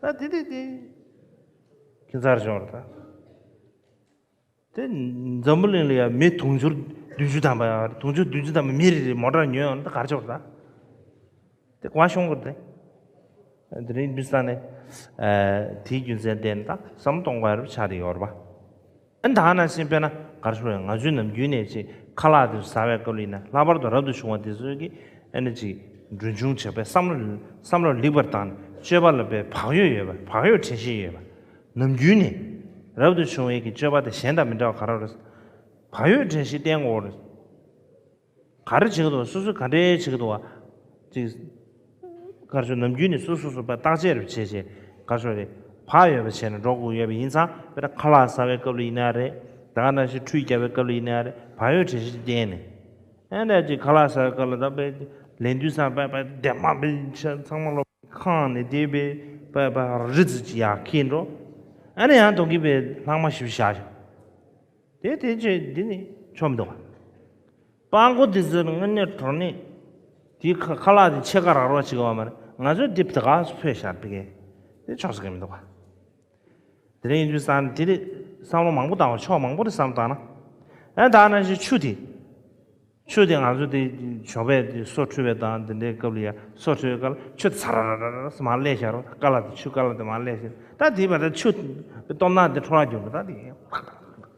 ད་དེ་དེ་དེ། ཁྱད་མཚར་བྱུང་བ་རེད་ད། དེ་འཛམ་བུ་གླིང་ལ་ཡང་མི་དུང་ཕྱུར་བདུན་ཅུ་ཐམ་པ་ཡང་རེད། དུང་ཕྱུར་བདུན་ཅུ་ཐམ་པ་མི་རེ་རེ་མོ་ཊ་ཉོས་ཡོང་ན་ད་ག་རེ་བྱེད་པ་རེད་ད། དེ་གོ་བ་ཤོང་དགོས་རེད། དེ་རིང་འདུག་ས་ནས་དེའི་རྒྱུ་མཚན་བརྟེན་ད་བསམ་བློ་གཏོང་དགོས་ཡ་རུ་ཆགས་བསྡད་ཡོད་རེད་པ། ཨ་ནི་ད་ནང་བཞིན་དཔེར་ན་ག་རེ་ཞུ་དགོས་རེད། ང་ཚོའི་ནམ་རྒྱུན་ནས་ཅིག་ཁ་ལག་དེ་ཟ་བའི་སྐབས་ལ་ཡིན་ན། ལྷག་པར་དུ་རབ་ཏུ་བྱུང་བ་དེ་ཚོ་གིས་ཨ་ནི་ཅིག་འབྲུ་འབྱུང་བྱས་པའི་བསམ་བློ་བསམ་བློ་ལེགས་པར་བཏང་ནས་སྤྱོད་པ་ལ་དཔེ་བག་ཡོད་ཡོད་པ། བག་ཡོད་དྲན་ཤེས་ཡོད་པ། ནམ་རྒྱུན་ནས་རབ་ཏུ་བྱུང་བའི་གི་སྤྱོད་པ་དེ་གཞན་དང་མི་འདྲ་བ་ག་རེ་རེད། བག་ཡོད་དྲན་ཤེས་བསྟེན་དགོས་རེད། ག་རེ་བྱེད་ཀྱི་འདུག་སོ་སོས་ག་འདྲས་བྱེད་ཀྱི་འདུག་བ། ཅིག་ག་རེ་ཞུ། ནམ་རྒྱུན་ནས་སོ་སོ་སོ་པ་བརྟག་དཔྱད་རེ་བྱས་བྱས་ག་རེ་ཞུ་རེད། བག་ཡོད་པ་བྱས་ནས་འགྲོ་དགོས་ཡོད་པ་ཡིན་ཙང་། དཔེར་ན་ཁ་ལག་ཟ་བའི་སྐབས་ལ་ཡིན་ན་རེད། ད་ག་ནང་བཞིན་ཁྲུས་རྒྱག་པའི་སྐབས་ལ་ཡིན་ན་རེད། བག་ཡོད་དྲན་ཤེས་བསྟེན་ནས། ཨ་ནི་ཅིག་ཁ་ལག་ཟ་བའི་སྐབས་ལ་ད་དཔེ་ལེན་དུས་ཙང་དཔེ་དཔེ་བདེ་མ་བི་ཆ་ཚང་མ་ལོ་ཁང་ནས་དེ་དཔེ་དཔེ་དཔེ་རི་ཙི་ཅི་ཡག་ཁེལ་འགྲོ། ཨ་ནི་ཡང་དོ་གི་དཔེ་ལྷག་མ་ཞིབ་བཞག་བྱ། དེ་དེ་ཆོས་འདི་ནི་ཆོག་མི་འདུག་བ། སྤྲང་པོ་དེ་ཚོའི་དངོས་གནས་དྲང་གནས་དེའི་ཁ་ཁ་ལག་དེ་ཕྱེད་ཀ་རག་རོགས་བྱེད་ཀྱི་ཡོད་མ་རེད། ང་ཚོས་འདི་དེ་ག་ཕོད་ཤར་པི་ཀའི་དེ་ཕྱོགས་སུ་ག་མི་འདུག་བ། དེ་རིང་ཡིན་དུས་ཙང་དེ་རིང་བསམ་བློ་མང་པོ་བཏང་བ། ཕྱོགས་མང་པོ་རེ་བསམ་བཏང་ན། ཨ་ད་ནང་བཞིན་ཆུ་དེ། ཆུ་དེ་ང་ཚོ་དེ་ཞོགས་པའི་དེ་སོ་འཁྲུད་པའི་དང་དེ་འདྲའི་སྐབས་ལ་ཡ། སོ་འཁྲུད་པའི་སྐབས་ལ་ཆུ་ཚ་ར་ར་ར་ར་མར་སླེབས་ཤག་རོ། ཀ་ལ་དེ་ཆུ་ཀ་ལ་དེ་མར་སླེབས་ཤག་ད་དེ་བར་དུ་ཆུ་སྟོབས་ན་དེ་འཕྲོ་བརླག་འགྱུར་གི། ད་དེ་ཕག་ཕག་ཕག་ཕག་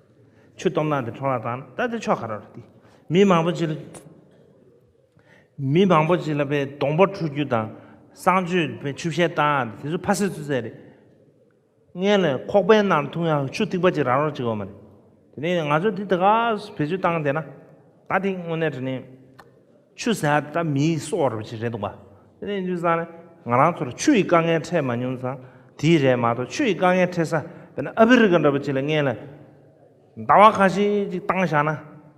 ཆུ་སྟོབས་ན་དེ་འཕྲོ་བརླག་བཏང་ན་ད་དེ་ཆོག་ག་ར་རེད། དེ་མི་མང་པོ་ཅིག་ལ། མི་མང་པོ་ཅིག་ལ་དཔེ་གདོང་པ་འཁྲུ་རྒྱུ་དང་། གསང་སྤྱོད་དཔེ་ཆུ་བཤལ་བཏང་དེ་ཚོ་ཕ་སེ་ཚུ་ཚད་རེད། སྔོན་ལ་ཁོག་པའི་ནང་འཐུང་ཡག་ཆུ་ཐིགས་པ་ཅིག་རག་རོགས་བྱེད་དགོས་མ་རེད། དེ་ནས་ང་ཚོ་འདི་ད་ག་བེད་སྤྱོད་བཏང་བསྡད་ན། ད་དེ་དངོས་གནས་དྲང་གནས་ཆུ་ཟ་ཡག་ད་མིའི་སྲོག་རེད་པ་ཅིག་རེད་འདུག་པ། དེ་ནས་འདུག་ས་ནས་ང་རང་ཚོར་ཆུ་ཡི་དཀའ་ངལ་འཕྲད་མ་མྱོང་ཙང་དེ་རེད་མ་གཏོགས། ཆུ་ཡི་དཀའ་ངལ་འཕྲད་ས་དཔེར་ན་ཨ་ཕི་རི་ཀ་འདྲ་པོ་ཅིག་ལ་སྔོན་ལ་ཟླ་བ་ཁ་ཤས་ཅིག་བཏང་བཞག་ན།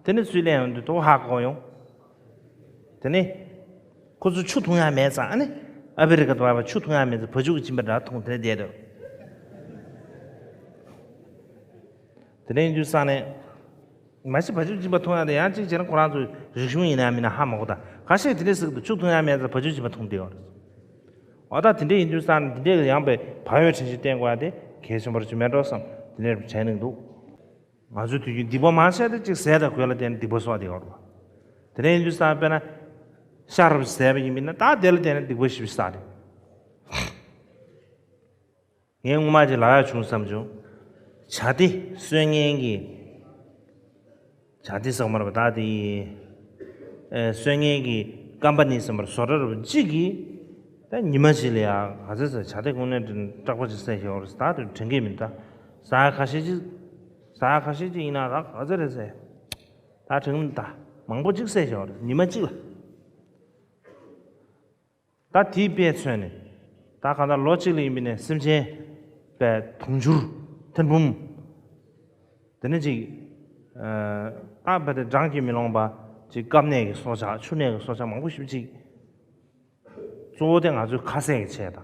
དེ་ནས་ཚུར་སླེབས་ཡོང་དུས་དོ་ཧ་གོ་ཡོང་། དེ་ནས་ཁོ་ཚོ་ཆུ་འཐུང་ཡག་མེད་ཙང་། ཨ་ནི་ཨ་ཕི་རི་ཀ་དུ་བ་ཆུ་འཐུང་ཡག་མེད་ཙང་བ་ཕྱུགས་ཀྱི་སྦྱིན་པ་འདྲ་འཐུང་། དེ་ནས་བསྡད་འདུག་དེ་ནས་ཡིན་དུས་ཙང་ནས་མ་གཞི་བ་ཕྱུགས་སྦྱིན་པ་འཐུང་ཡག་དེ་ཡང་གཅིག་བྱས་ན་ཁོ་རང་ཚོའི་རིག་གཞུང་ཡིན་ན་མིན་ན་ཧ་མ་གོ། ད་ཁ་ཤས་དེ་འདྲས་ཟེར་གི་འདུག་ཆུ་འཐུང་ཡག་མེད་ཙང་བ་ཕྱུགས་སྦྱིན་པ་འཐུང་བསྡད་ཡོད་རེད། འོ་ད་དེ་འདྲས་ཡིན་དུས་ཙང་ནས་དེ་འདྲས་ཀྱི་ཡང་བའི་བག་ཡོད་དྲན་ཤེས་བསྟེན་དགོས་ཡག་དེ་གལ་ཆེན་པོ་ཅིག་མེད་འགྲོ་བསམ། དེ་འདྲས་དྲན་གྱི་འདུག་ང་ཚོའི་དུས་རྒྱུན་སྡིག་པ་མང་ཆེ་དེ་གཅིག་ཟས་དང་གོས་ལ་བརྟེན་ནས་སྡིག་པ་གསོག་བསྡད་ཡོད་རེད་པ། དེ་ནས་ཡིན་དུས་ཙང་དཔེར་ན་ཤ་རུ་ཟས་པ་ཡིན་མིན་ན། ད་དེ་ལ་བརྟེན་ནས་སྡིག་པ་ཞིབ་བསགས་རེད། ངས་སྔོན་མ་ཅིག་ལབ་ཡག་བྱུང་བསམ་བྱུང་། བྱ་དེ་གསོད་མཁན་གྱི། བྱ་དེ་ཟེར་མ་རེད་པ། ད་དེ་ཨེ་གསོད་མཁན་གྱི་ཀམ་པ་ནི་ཟེར་མ་རེད། བཟོ་གྲྭ་རུ་གཅིག་གིས་ད་ཉི་མ་གཅིག་ལ་ཡ་ག་ཚོད་ཟེར། བྱ་དེ་དངོས་གནས་དྲང་དྲག་པོ་ཅིག་བསད་ཤག་རེད། ད་དེ་དྲན་གྱི་མི་འདུག་ད་ཟ་ཡག་ཁ་ཤས་ཅིག་ཟ་ཡག་ཁ་ཤས་ཅིག་ཡིན་ན་རག་ག་ཚོད་རེད་ཟེར། ད་དྲན་གྱི་མི་འདུག་མང་པོ་ཅིག་བསད་ཤག་རེད་ཉི་མ་གཅིག་ལ། ད་དེའི་དཔེ་མཚོན་ནས། ད་གང་ལྟར་ལོ་གཅིག་ལ་ཡིན་པ་ནས་སེམས་ཅན་པའི་དུང་ཕྱུར་ཐེར་འབུམ། དེ་ནས་ཅིག་ཨ་ད་དཔེ་དེ་བགྲང་གིས་མི་ལོངས་པ་ཅིག་སྐབས་གནས་ཀྱི་སྲོག་ཆགས། ཆུ་གནས་ཀྱི་སྲོག་ཆགས་མང་པོ་ཞེ་པོ་ཅིག་གཙོ་བོ་དེ་ང་ཚོའི་ཁ་ཟས་ཀྱི་ཆེད་དང་།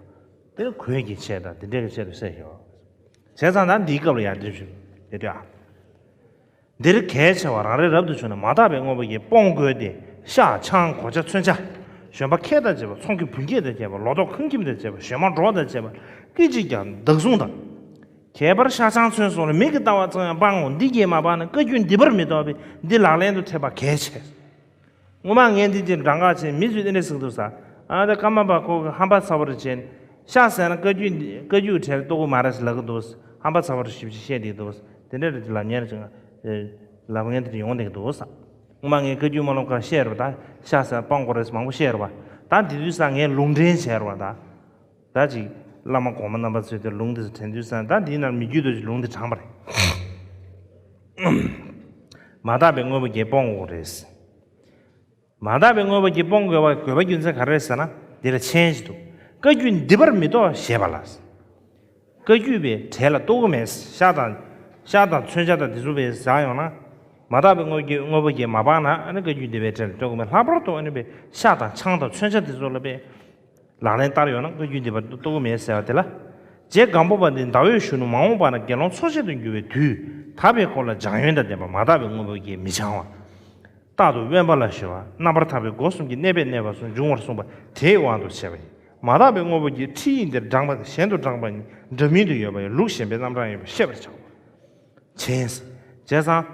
དེ་གོས་ཀྱི་ཆེད་དང་། དེ་འདྲའི་གི་ཆེད་དུ་བསད་ཤག་བྱས་ཙང་ད་འདིའི་སྐབས་ལ་ཡར་འདི་ཞུ་དེ་ལྟོས་ཨ། འདིར་གལ་ཆེ་བ་རང་རེ་རབ་ཏུ་བྱུང་ནས་མ་དག་པའི་དངོས་པོ་བརྒྱད་སྤོང་དགོས་ཏེ། ཤ་ཆང་གོས་ཆས་མཚོན་ཆ། བཞོན་པ་ཁལ་དང་བཅས་པ། ཚོང་གི་བུན་སྐྱེད་དང་བཅས་པ། ལོ་ཏོག་ཁང་ཁྱིམ་དང་བཅས་པ། བཞོན་མ་འགྲོགས་དང་བཅས་པ། སྐད་ཅིག་ཀྱང་བདག་བཟུང་དང་། ཁྱད་པར་ཤ་ཆང་ཚོན་སོགས་ལ་མིག་གིས་ལྟ་བ་ཙམ་ཡང་སྤང་ངོ་། འདི་བརྒྱད་མ་སྤངས་ན་བཀའ་བརྒྱུད་འདི་པར་མི་རྟོགས་པས། འདི་ལག་ལེན་དུ་ཐེབས་པ་གལ་ཆེ། སྔོན་མ་ངས་འདི་ཅིག་འགྲངས་ཁ་བྱས། མི་ཚོས་འདི་འདྲ་ཟེར་གྱི་འདུག་ཟེར། ཨ་ད་ཀརྨ་པ་ཁོ་གི་ཧམ་པ་ཚ་པོ་རེད་བྱས་ནས། ཤ་ཟ་ན་བཀའ་བརྒྱུད་འདི་བཀའ་བརྒྱུད་གྲལ་ལ་གཏོགས་ཀྱི་མ་རེད་ཟེར་ལབ་ཀྱི་འདུག་ཧམ་པ་ཚ་པོ་རེད་ཞེ་པོ་ཅིག་བཤད་བསྡད་འདུག་དེ་འདྲ་རེད་ཅིག་ལབ་མཁན་རེད་ཅིག་ཨེ་ལབ་མཁན་དེ་འདྲ་ཡོང་བསྡད་ཀྱི་འདུག་ཟེར། སྔོན་མ་ངས་བཀའ་བརྒྱུད་སྨོན་ལམ་ཁག་བཤད་རེད་པ། ད་ཤ་ཟ་སྤང་དགོས་རེད་ཟེར་མང་པོ་བཤད་རེད་པ། ད་འདི་དུས་ཙང་ངས་ལུང་འདྲེན་བྱས་རེད་པ། ད། ད་ཅིག་བླ་མ་གོང་མ་རྣམ་པ་ཚོས་དེ་ལུང་དེ་ཚོ་དྲན་དུས་ཙང་། ད་འདིའི་ནང་མི་རྒྱུད་དུ་ཅིག་ལུང་དེ་དྲངས་པ་རེད། མ་དག་པའི་དངོས་པོ་བརྒྱད་སྤོང་དགོས་རེད། མ་དག་པའི་དངོས་པོ་བརྒྱད་སྤོང་དགོས་པ་དགོས་པ་རྒྱུ་མཚན་ག་རེ་རེད་ཟེར་ན། འདི་ལ་མཆན་ཞིག་འདུག་བཀའ་བརྒྱུད་འདི་པར་མི་རྟོགས་ཞེས་པ་ལ། བཀའ་བརྒྱུད་པའི་གྲལ་ལ་གཏོགས་ཀྱི་མེད། ཤ་དང་། ཤ་དང་མཚོན་ཆ་དང་འདི་ཚོ་དཔེ་ཟ་ཡོང་ན། མ་དག་པའི་དངོས་བརྒྱད་དངོས་པོ་བརྒྱད་མ་སྤངས་ན། ཨ་ནི་བཀའ་བརྒྱུད་འདི་པའི་གྲལ་ལ་གཏོགས་ཀྱི་མེད། ལྷག་པར་དུ་ཨ་ནི་དཔེ་ཤ་དང་ཆང་དང་མཚོན་ཆ་འདི་ཚོ་ལ་དཔེ་ལག་ལེན་བསྟར་ཡོང་ན་བཀའ་བརྒྱུད་འདི་པར་གཏོགས་ཀྱི་མེད་ཟེར་བ་དེ་ལ། རྗེ་སྒམ་པོ་པ་འདིས་ཟླ་འོད་གཞོན་ནུ་མ་འོངས་པ་ན་དགེ་སློང་འཚོ་བྱེད་དུ་འགྱུར་བའི་དུས་དག་པའི་སྐོར་ལ་སྦྱང་ཡོན་དང་ལྡན་པ་མ་དག་པའི་དངོས་པོ་བརྒྱད་མི་འཆང་བ། རྟག་ཏུ་དབེན་པ་ལ་གཞོལ་བ། རྣམ་པར་ཐར་པའི་སྒོ་གསུམ་གྱི་གནས་པས་གནས་པ་སོགས་འབྱུང་བར་གསུངས་པ་དེའི་དབང་དུ་བྱས་པ་ཡིན། མ་དག་པའི་དངོས་པོ་བརྒྱད་ཁྲིད་ཡིག་འདིར་བགྲངས་པ་དང་གཞན་དུ་བགྲངས་པ་གཉིས་འདྲ་མིན་དུ་ཡོད་པ་ཡང་ལུགས་གཞན་པའི་རྣམ་གྲངས་ཡིན་པ་ཤེས་པར་བྱའོ། མཆན། བྱས་ཙང་།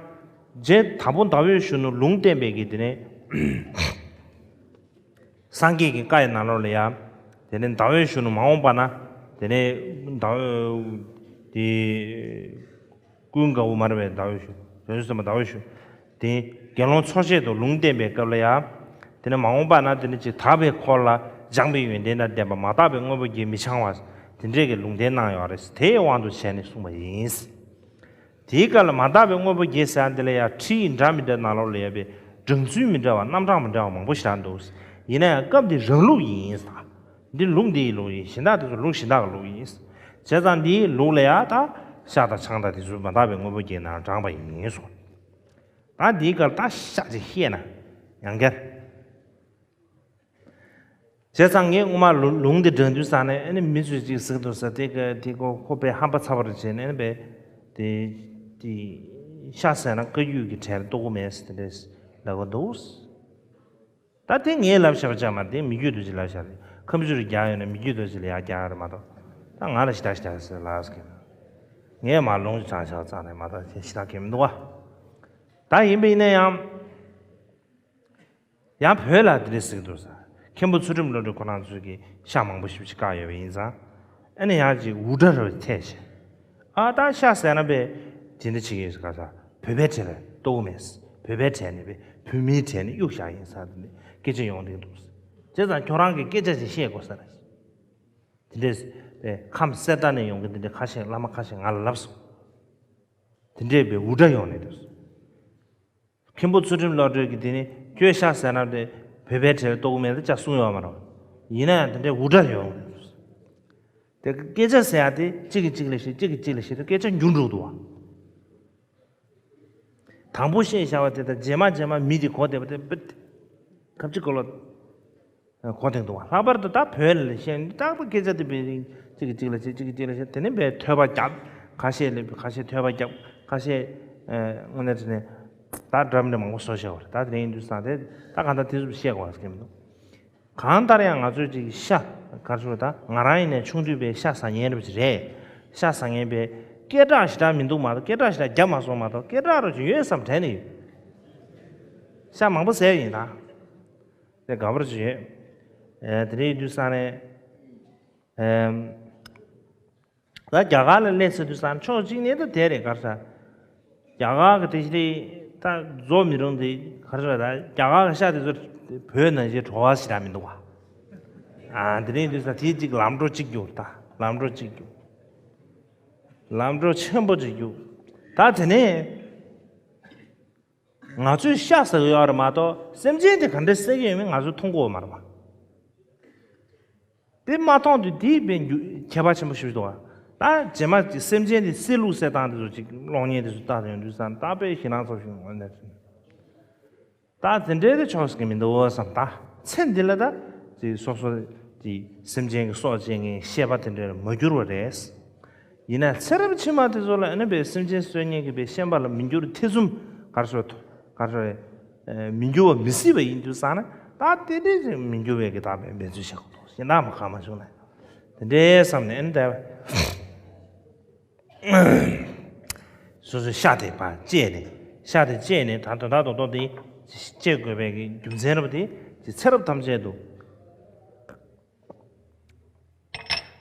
རྗེ་དྭགས་པོ་ཟླ་འོད་གཞོན་ནུ་ལུང་བསྟན་པའི་གི་དེ་ནས། སངས་རྒྱས་ཀྱི་བཀའ་ཡི་ནང་ལོགས་ལ་ཡང་། དེ་ནས་ཟླ་འོད་གཞོན་ནུ་མ་འོངས་པ་ན། དེ་ནས་ཟླ་འོད་དེ། ཀུན་དགའ་བོ་མ་རེད་པས། ཟླ་འོད་གཞོན། བྱང་ཆུབ་སེམས་དཔའ་ཟླ་འོད་གཞོན། དེ་དགེ་སློང་འཚོ་བྱེད་དུ་ལུང་བསྟན་པའི་སྐབས་ལ་ཡང་། དེ་ནས་མ་འོངས་པ་ན་དེ་ནས་ཅིག་དག་པའི་འཁོར་ལ་སྦྱངས་པའི་ཡོན་ཏན་དང་ལྡན་པ་མ་དག་པའི་དངོས་པོ་བརྒྱད་མི་འཆང་བ། དེ་འདྲས་ཀྱི་ལུང་བསྟན་གནང་ཡོད་རེད། དེའི་དབང་དུ་བྱས་ནས་གསུངས་པ་ཡིན། དེའི་སྐབས་ལ་མ་དག་པའི་དངོས་པོ་བརྒྱད་ཟེར་ཡ་འདི་ལ་ཡང་ཁྲིད་འདྲ་མི་འདྲ་ནང་ལོགས་ལ་ཡོད་པའི་སྦྲང་ཚུལ་མི་འདྲ་བ་རྣམ་གྲངས་མི་འདྲ་བ་མང་པོ་ཞིག་རང་འདུག། ཡིན་ན་ཡང་སྐབས་འདི་རང་ལུགས་ཡིན་ཟེར། འདི་ལུགས་འདིའི་ལུགས་ཡིན། གཞན་དག་དེ་ཚོ་ལུགས་གཞན་དག་གི་ལུགས་ཡིན། བྱས་ཙང་འདིའི་ལུགས་ལ་ཡང་ད་ཤ་དང་ཆང་དང་དེ་ཚོ་མ་དག་པའི་དངོས་པོ་བརྒྱད་ནང་དྲངས་པ་ཡིན་གསུངས། ད་འདིའི་སྐབས་ད་ཤ་ཅིག་བཤད་ན་ཡང་བསྐྱར། བྱས་ཙང་ངས་སྔོན་མ་ལུ་ལུང་འདི་དྲངས་དུས་ཙང་ནས་ཨ་ནི་མི་ཚོས་ཅིག་ཟེར་གི་འདུག་ཟེར། དེ་ག་དེ་ཁོ་ཁོ་པའི་ཧམ་པ་ཚ་བར་བྱས་ནས་ཨ་ནི་པའི་དེ་དེ་ཤ་ཟེར་ན་བཀའ་བརྒྱུད་ཀྱི་གྲལ་གཏོགས་ཀྱི་མེད་ཟེར་དེ་འདྲས་ལབ་གི་འདུག། ད་དེ་ངས་ལབ་བཞག་པ་ཅག་མ་དེ་མི་རྒྱུད་དུ་ཅིག་ལབ་བཞག་རེད། ཁམས་ཚུལ་རྒྱག་ཡོད་ན་མི་རྒྱུད་དུ་ཅིག་ལ་ཡག་རྒྱག་རེད་མ་གཏོགས། ད་ང་ལ་ཞེ་དྲག་ཞེ་དྲག་ཟེར་ལབ་ཟེར་གི། ངས་མ་ལུང་དྲངས་བཞག་ཙང་ནས་མ་གཏོགས་དེ་ཞེ་དྲག་གི་མི་འདུག་བ། ད་ཡིན་པ་ཡིན་ན་ཡང་། ཡང་བོད་ལ་དེ་འདྲས་ཟེར་གི་འདུག་ཟེར། མཁན་པོ་ཚུལ་ཁྲིམས་བློ་གྲོས་ཁོ་རང་ཚོས་ཀྱི་ཤ་མང་པོ་ཞེ་པོ་ཅིག་བཀག་ཡོད་པ་ཡིན་ཙང་། ཨ་ནི་ཡང་ཅིག་འུར་སྒྲ་རུ་ཐལ་བྱས། ཨ་ད་ཤ་ཟེར་ན་པས་དེ་འདྲ་བྱེད་ཀྱི་ཡོད་ཟེར་ག་ས། བོད་པའི་གྲལ་ལ་གཏོགས་མེད་ཟེར། བོད་པའི་གྲལ་ནས་པས་བོད་མིའི་གྲལ་ནས་གཡུག་བཞག་ཡིན་ཟེར་དེ་འདྲ་སྐད་ཆ་ཡོང་གི་འདུག་ཟེར། བྱས་ཙང་ཁྱོད་རང་གིས་སྐད་ཆ་ཅིག་བཤད་དགོས་ཟེར། དེ་འདྲས་པས་ཁམས་གསེར་རྟ་ནས་ཡོང་གི་དེ་འདྲ་ཁ་ཤས་བླ་མ་ཁ་ཤས་ང་ལ་ལབ་སོང་། དེ་འདྲས་པས་འུར་སྒྲ་ཡོང་ནས་འདུག་ཟེར། མཁན་པོ་ཚུལ་ཁྲིམས་བློ་གྲོས་ཀྱིས་དེ་ནི་ཁྱོད་ཤ་ཟེར་ན་དེ་བོད་པའི་གྲལ་གཏོགས་མེད་དེ་ཅག་གསུངས་ཡོད་མ་རེད། ཡིན་ན་ཡང་དེ་འདྲའི་འུར་སྒྲ་ཡོང་། དེ་སྐད་ཆ་ཟེར་ཡ་དེ་གཅིག་གིས་གཅིག་ལ་བཤད། གཅིག་གིས་གཅིག་ལ་བཤད་དུས་སྐད་ཆ་འགྱུར་འགྲོ་འདུག་བ། དང་པོ་བཤད་བཞག་པ་དེ་དང་རྗེས་མ་རྗེས་མ་མི་དེ་གོ་བསྡད་པ་དེ་བེད། ཁ་ཅིག་གོ་ལོ། གོ་དེ་འདུག་བ། ལྷག་པར་དུ་ད་བོད་ལ་བཤད་ན་རྟག་པར་སྐད་ཆ་དེ་བེད་རིང་གཅིག་གིས་གཅིག་ལ་བཤད། གཅིག་གིས་གཅིག་ལ་བཤད། དེ་ནས་བེད་ཐོས་པ་རྒྱབ། ཁ་ཤས་ལ་ཁ་ཤས་ཐོས་པ་རྒྱབ། ཁ་ཤས་དངོས་གནས་དྲིས་ནས་ད་འདྲ་མི་འདྲ་མང་པོ་བཟོ་བཞག་པ་རེད། ད་དེ་རིང་དུས་སང་དེ་ད་གང་ལྟར་དེ་ཚོ་བཤད་དགོས་པ་ཟེར་གྱི་མི་འདུག། གང་ལྟར་ཡང་ང་ཚོས་ཅིག་ཤ་ག་རེ་ཟེར། ད་ང་རང་ཡིན་ནའི་ཆུང་དུས་པའི་ཤ་ཟ་མཁན་རེད་པ་ཅིག་རེད། ཤ་ཟ་མཁན་པས་སྐད་གྲགས་ཞེ་དྲག་མི་འདུག་མ་གཏོགས། སྐད་གྲགས་ཞེ་དྲག་བརྒྱབ་མ་སོང་མ་གཏོགས། སྐད་གྲགས་རོ་ཅིག་ཡོད་བསམ་དྲན་ནས་ཡོད། ཤ་མང་པོ་ཟས་ཡིན་ད། དེ་དགའ་པོ་ཅིག་ཡོད། ཨེ་དེ་འདྲ་ཡིན་དུས་ས་ནས། ཨེམ། ད་རྒྱ་གར་ལ་སླེབས་ཚར་དུས་ས་ནས་ཕྱོགས་གཅིག་ནས་ད་དེ་རེད་ག་རེ་ཟེར། རྒྱ་གར་གི་དེ་ཞིག་ད་རྫོགས་མི་རུང་དེ་ག་རེ་ཟེར། ད་རྒྱ་གར་གི་ཤ་དེ་ཚོ་བོད་ནང་བཞིན་བྲོ་བ་ཞེ་དྲག་མི་འདུག་བ། ཨ་དེ་འདྲ་ཡིན་དུས་ས་དེ་གཅིག་ལམ་འགྲོ་གཅིག་གྱུར། ད་ལམ་འགྲོ་གཅིག་གྱུར། ལམ་འགྲོ་ཆེན་པོ་གཅིག་གྱུར། ད་དེ་ནས། ང་ཚོས་ཤ་ཟ་གི་ཡོད་རེད་མ་གཏོགས། སེམས་ཅན་དེ་ག་འདྲས་བསད་ཀྱི་ཡོད་མེད་ང་ཚོས་མཐོང་གི་ཡོད་མ་རེད་པ། དེ་མ་མཐོང་དུས་དེའི་དཔེ་འགྱུ་ཁྱད་པར་ཆེན་པོ་ཞིག་འདུག་པ། ད་རྗེས་མ་སེམས་ཅན་དེ་བསད་ལུགས་བསད་སྟངས་དེ་ཚོ་ཅིག་གློག་བརྙན་དེ་ཚོ་ལྟ་ཡོང་དུས་ཙང་ད་དཔེ་ཞེད་སྣང་ཚ་པོ་ཞིག་འོང་། ད་དེ་འདྲའི་དེ་ཆོག་ཟེར་གྱི་མི་འདུག་བསམ། ད་ཚེ་འདི་ལ་ད་ཅིག་སོ་སོ་ཅིག་སེམས་ཅན་གྱི་སྲོག་བཅད་མཁན་ཤེས་པ་དེ་འདྲ་ལ་མ་གྱུར་བ་རེད། ཡིན་ན་ཚེ་རབས་ཕྱི་མ་དེ་ཚོ་ལ་ཨ་ནི་པའི་སེམས་ཅན་གསོད་མཁན་གྱི་པའི་ཤན་པ་ལ་མི་འགྱུར་ཐེ་ཚོམ་ག་རེ་ཟེར། ག་རེ་ཟེར། མི་འགྱུར་བ་མི་སྲིད་པ་ཡིན་དུས་ཙང་ན་ད་དེ་འདྲའི་མི་འགྱུར་བའི་གི་ད་པའི་འབད་རྩོལ་བྱེད་དགོས་འདུག། གཞན་དག་མ་གང་མ་བྱུང་ན་དེ་འདྲའི་བསམ་ནས་ཨ་ནི་ད། སོ་སོའི་ཤ་དེ་ཕར་བཅད་ནས། ཤ་དེ་བཅད་ནས་ད་དོན་དག་རྡོག་རྡོག་དེ་བཅད་དགོས་པའི་གི་རྒྱུ་མཚན་རེད་པ། དེ་ཅིག་ཚེ་རབས་ཐམས་ཅད་དུ།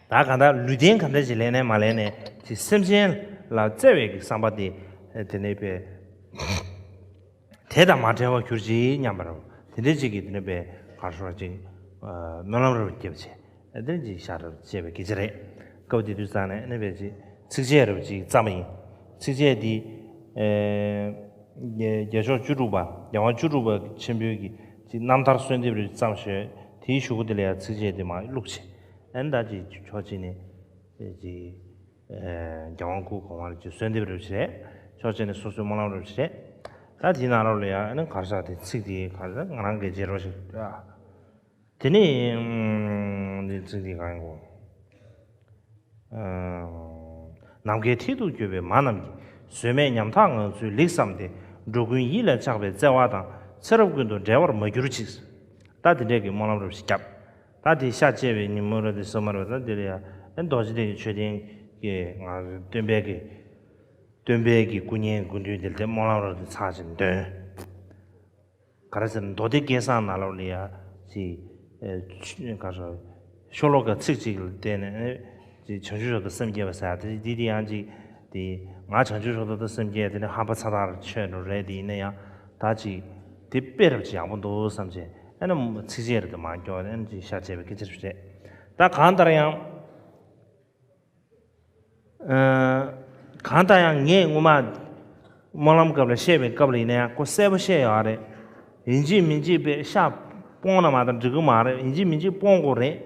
ད་གང་ལྟར་ལུས་རྟེན་ག་འདྲ་ཞིག་ལེན་ནས་མ་ལེན་ནས་ཅིག་སེམས་ཅན་ལ་བརྩེ་བའི་གི་བསམ་པ་དེ་དེ་ནས་པས། དེ་དང་མ་བྲལ་བར་གྱུར་ཅིག་སྙམ་པ་རེད། དེ་འདྲ་ཅིག་གིས་དེ་ནས་པས་ག་རེ་ཟེར་ཅིག་སྨོན་ལམ་རེ་བརྒྱབ་བྱས། དེ་ཅིག་ཤ་རེ་བཅད་པའི་སྐད་ཆ་རེད། སྐབས་དེ་དུས་ཙང་ནས་ཨ་ནི་པས་ཅིག་ཚིགས་བཅད་རེ་བ་ཅིག་བརྩམས་པ་ཡིན། ཚིགས་བཅད་འདི། ཨེ། རྒྱལ་མཆོག་བཅུ་དྲུག་པ། རྒྱལ་དབང་བཅུ་དྲུག་པ་ཆེན་པོའི་གི་ཅིག་རྣམ་ཐར་གསོལ་འདེབས་རེ་བརྩམས་ཞོས། དེའི་གཞུག་གུ་དེ་ལ་ཡང་ཚིགས་བཅད་དེ་མར་བླུགས་བྱས། ཨ་ནི་ད་ཅིག་ཕྱོགས་གཅིག་ནས་ཅིག་ཨེ། རྒྱལ་དབང་སྐུ་གོང་མ་ལ་ཅིག་གསོལ་འདེབས་རེ་བྱས། ཕྱོགས་གཅིག་ནས་སོ་སོའི་སྨོན་ལམ་རེ་བྱས། ད་དེའི་ནང་ལོགས་ལ་ཡང་ཨ་ནི་ག་རེ་ཟེར། དེ་ཚིག་དེ་ག་རེ་ཟེར། ང་རང་གི་རྗེས་རོགས་ཤིག་ཨ། དེ་ནས་འདི་ཚིག་འདི་གང་ཡིན་གོ། ནམ་མཁའི་མཐིལ་དུ་གྱུར་པའི་མ་རྣམས་ཀྱིས། བཟོད་མེད་ཉམ་ཐག་ངང་ཚུལ་ལེགས་བསམས་ཏེ། འགྲོ་ཀུན་ཡིད་ལ་ཆགས་པའི་བརྩེ་བ་དང་། ཚེ་རབས་ཀུན་ཏུ་འབྲལ་བར་མ་གྱུར་ཅིག། ད་དེ་འདྲས་ཀྱི་སྨོན་ལམ་རེ་ཞིག་བརྒྱབ། ད་དེ་ཤ་བཅད་པའི་ཉིན་མོ་རེད། དེ་སོ་མ་རེད། ད་དེ་ལ་ཡང་རྡོ་རྗེ་གདན་གྱི་མཆོད་རྟེན་གྱི་ང་སྟོན་པའི་གི་སྟོན་པའི་གི་སྐུ་བརྙན་སྐུ་མདུན་དེ་ལ་དེ་སྨོན་ལམ་རེ་དེ་ཚར་ཅིག་འདོན། ག་རེ་ཟེར་ན་མདོ་སྡེ་སྐལ་བཟང་ནང་ལོགས་ལ་ཡ་ཅིག་ ཨེ་ཆུ་ག་རེ་ཟེར། ཤོ་ལོ་ཀ་ཚིག་གཅིག་ལ་བརྟེན་ནས་ཨེ་ཅིག་བྱང་ཆུབ་མཆོག་ཏུ་སེམས་བསྐྱེད་པ་ཟེར་ཡ་དེ་འདི་དེ་ཡང་ཅིག་དེ་ང་བྱང་ཆུབ་མཆོག་ཏུ་སེམས་བསྐྱེད་དེ་ནི་ཧམ་པ་ཚ་ཐག་ཆོད་འགྲོ་རེད། དེ་ཡིན་ན་ཡང་ད་ཅིག་དེ་དཔེ་རབ་ཅིག་ཡག་པོ་འདུག་བསམ་བྱས། ཨ་ནི་ཚིགས་བཅད་རེ་དེ་མར་སྐྱོར་ནས་ཨ་ནི་ཅིག་ཤ་བཅད་པའི་སྐད་ཆ་རེད། ད་གང་ལྟར་ཡང་། ཨ། གང་ལྟར་ཡང་ངས་སྔོན་མ་སྨོན་ལམ་སྐབས་ལ་བཤད་པའི་སྐབས་ལ་ཡིན་ན་ཡང་ཁོ་གསལ་པོ་བཤད་ཡོད་རེད། ཡིན་གཅིག་མིན་གཅིག་པའི་ཤ་སྤོང་ན་མ་གཏོགས་འགྲིག་གི་མ་རེད། ཡིན་གཅིག་མིན་གཅིག་སྤོང་དགོས་རེད།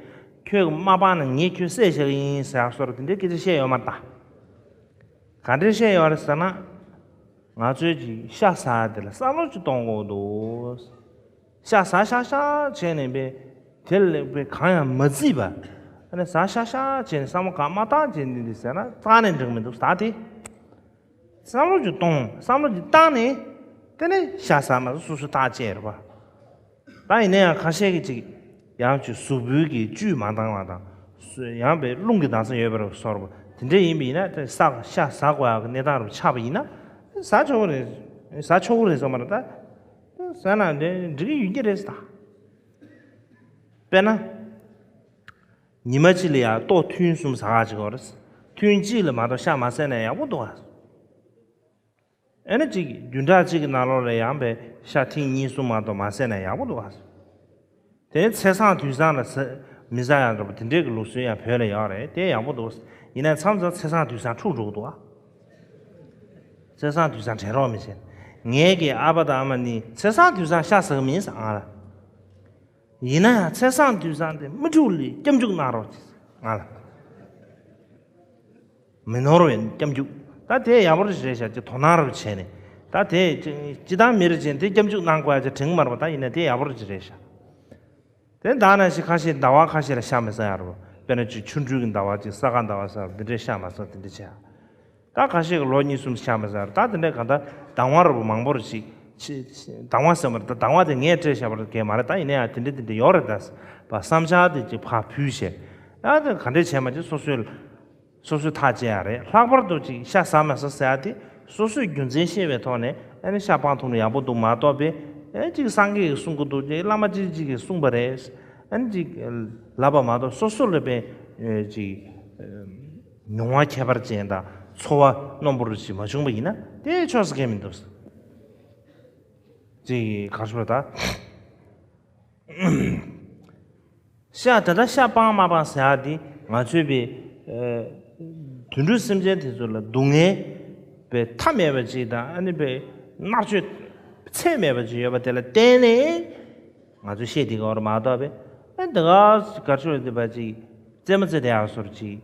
ཁྱོད་ཀྱིས་མ་སྤངས་ན་ངས་ཁྱོད་བསད་བཞག་གི་ཡིན་ཟེར་ཡག་བཟོ་འདྲ་དེ་འདྲའི་སྐད་ཆ་བཤད་ཡོད་མ་རེད་ད། ག་འདྲས་བཤད་ཡོད་རེད་ཟེར་ན། ང་ཚོས་ཀྱི་ཤ་ཟ་དེ་ལ་བསམ་བློ་ཅིག་གཏོང་དགོས་འདུག། ཤ་ཟ་ཤག་ཤག་བྱས་ནས་པས་དེ་ལ་པས་གང་ཡང་མ་བརྩིས་པ། ཨ་ནི་ཟ་ཤག་ཤག་བྱས་ནས་བསམ་བློ་གང་མ་བཏང་བྱས་ནས་འདི་ཟེར་ན་རྩ་ནས་འགྲིག་མི་འདུག་ཟ་དེ། བསམ་བློ་ཅིག་གཏོང་། བསམ་བློ་ཅིག་བཏང་ནས་དེ་ནས་ཤ་ཟ་མ་ཟ་སོ་སོ་ཐག་བཅད་རེད་པ། ད་ཡིན་ན་ཡང་ཁ་ཤས་ཀྱིས་ཅིག་ཡང་ཅིག་གཟུགས་པོའི་གི་བཅུད་མ་འདང་བ་དང་། སུ་ཡང་པའི་རླུང་གི་འདང་ས་ཡོད་པ་རེད་བཟོ་འདྲ་པོ་དེ་འདྲ་ཡིན་པ་ཡིན་ན་དེ་ས་ཤ་ཟ་དགོས་ཡག་གི་གནས་སྟངས་རུ་ཆགས་པ་ཡིན་ན་ཟ་ཆོག་གི་རེད། ཟ་ཆོག་གི་རེད་བསམ་པ་རེད་ད། ཟ་ན་འདི་འགྲིག་གི་ཡོད་ཀྱི་རེད་ཟེར་ད། དཔེར་ན། ཉི་མ་གཅིག་ལ་ཡང་ལྟོ་ཐུན་གསུམ་ཟ་ག་ཅིག་ཡོད་རེད། ཐུན་གཅིག་ལ་མ་གཏོགས་ཤ་མ་ཟས་ན་ཡག་པོ་འདུག་ཨ། ཨེ་ནི་གཅིག་བདུན་ཕྲག་གཅིག་གི་ནང་ལོགས་ལ་ཡང་པའི་ཤ་ཐེངས་གཉིས་གསུམ་མ་གཏོགས་མ་ཟས་ན་ཡག་པོ་འདུག་ཨ། དེ་ཚེས་བཟང་དུས་བཟང་ལ་ཟ་མི་ཟ་ཡག་འདྲ་པོ་དེ་འདྲའི་གི་ལུགས་སྲོལ་ཡང་བོད་ལ་ཡོད་རེད། དེ་ཡག་པོ་འདུག། ཡིན་ན་མཚམས་མཚམས་ཚེས་བཟང་དུས་བཟང་འཁྲུག་འགྲོ་གི་འདུག་ཨ། ཚེས་བཟང་དུས་བཟང་དྲན་རོགས་མི་བྱེད། ངའི་གི་ཨ་ཕ་དང་ཨ་མ་ནི་ཚེས་བཟང་དུས་བཟང་ཤ་ཟ་གི་མིན་ཟེར་ང་ལ། ཡིན་ན་ཡང་ཚེས་བཟང་དུས་བཟང་དེ་མི་འཁྲུག་ལ་སྐྱབས་འཇུག་གནང་རོགས་གྱིས་ང་ལ། མི་ནོར་བའི་སྐྱབས་འཇུག། ད་དེ་ཡག་པོ་རེད་ཤག་ཅིག་དོ་སྣང་རུ་བྱས་ནས། ད་དེ་སྤྱི་བཏང་མི་རེ་ཅན་དེ་སྐྱབས་འཇུག་གནང་དགོས་ཡ་ཅིག་དྲན་གི་མ་རེད་པ། ད་ཡིན་ན་དེ་ཡག་པོ་རེད་ཅིག་རེད་ཤག། དེ་ད་ནང་བཞིན་ཁ་ཤས་ཟླ་བ་ཁ་ཤས་ལ་ཤ་མི་ཟ་ཡ་རེད་པ། དཔེར་ན་ཅིག་ཆུ་འབྲུག་གི་ཟླ་བ་ཅིག་ས་ག་ཟླ་བ་ཟེར་འདི་འདྲའི་ཤ་མ་ཟ་འདི་འདྲའི་བྱས། ད་ཁ་ཤས་ཀྱི་ལོ་གཉིས་གསུམ་ཤ་མི་ཟ་རེད། ད་དེ་འདྲའི་གང་ལྟར་ཟླ་བ་རེ་བ་མང་པོ་རེ་ཞིག་ཆེ་ཆེ་ཟླ་བ་ཟེར་མ་རེད། ད་ཟླ་བ་དེ་ངས་སྤྲད་བཞག་པ་རེད་གས་མ་རེད། ད་ཡིན་ན་ཡང་དེ་འདྲ་དེ་འདྲ་ཡོད་རེད། ད་བསམ་འཆར་དེ་ཅིག་ཕར་ཕུལ་བྱས། ཡང་དེ་ག་འདྲས་བྱས་མ་བྱས་སོ་སོའི་སོ་སོའི་ཐག་བཅད་ཡ་རེད། ལྷག་པར་དུ་ཅིག་ཤ་ཟ་མ་ཟ་ཟེར་ཡ་དེ་སོ་སོས་རྒྱུ་མཚན་ཤེས་པའི་ཐོག་ནས་ཨ་ནི་ཤ་སྤང་ཐུབ་ན་ཡག་པོ་འདུག་མ་གཏོགས་པས་ཨ་ཅིག་སངས་རྒྱས་ཀྱིས་གསུང་གི་འདུག་ཅིག་བླ་མ་ཅིག་ཅིག་གིས་གསུངས་པ་རེད། ཨ་ནི་ཅིག་ལབ་པ་མ་གཏོགས་སོ་སོ་ལ་དཔེ་ཅིག་མྱོང་བ་ཁྱད་པར་ཅན་དང་ཚོར་བ་རྣོན་པོ་རུ་ཅིག་མ་བྱུང་བ་ཡིན་ན་དེ་ཆོག་ས་གང་མི་འདུག། ཅིག་གར་ཤོར་ད། ཤ་ད་ལྟ་ཤ་སྤང་མ་སྤང་ཟེར་ཡ་འདི་ང་ཚོའི་པའི་ཨ་དུད་འགྲོ་སེམས་ཅན་དེ་ཚོ་ལ་སྡུག་བསྔལ་པའི་མཐའ་མེད་པ་ཅིག་དང་ཨ་ནི་པའི་མནར་གཅོད་ཚད་མེད་པ་ཅིག་ཡོད་པ་དེ་ལ་བརྟེན་ནས་ང་ཚོས་བཤད་བསྡད་ཀྱི་ཡོད་རེད་མ་གཏོགས་པའི་ཨ་འདི་ག་གར་ཤོར་བསྡད་པ་ཅིག་རྩེད་མོ་རྩེ་བསྡད་ཡག་བཟོ་འདྲ་ཅིག་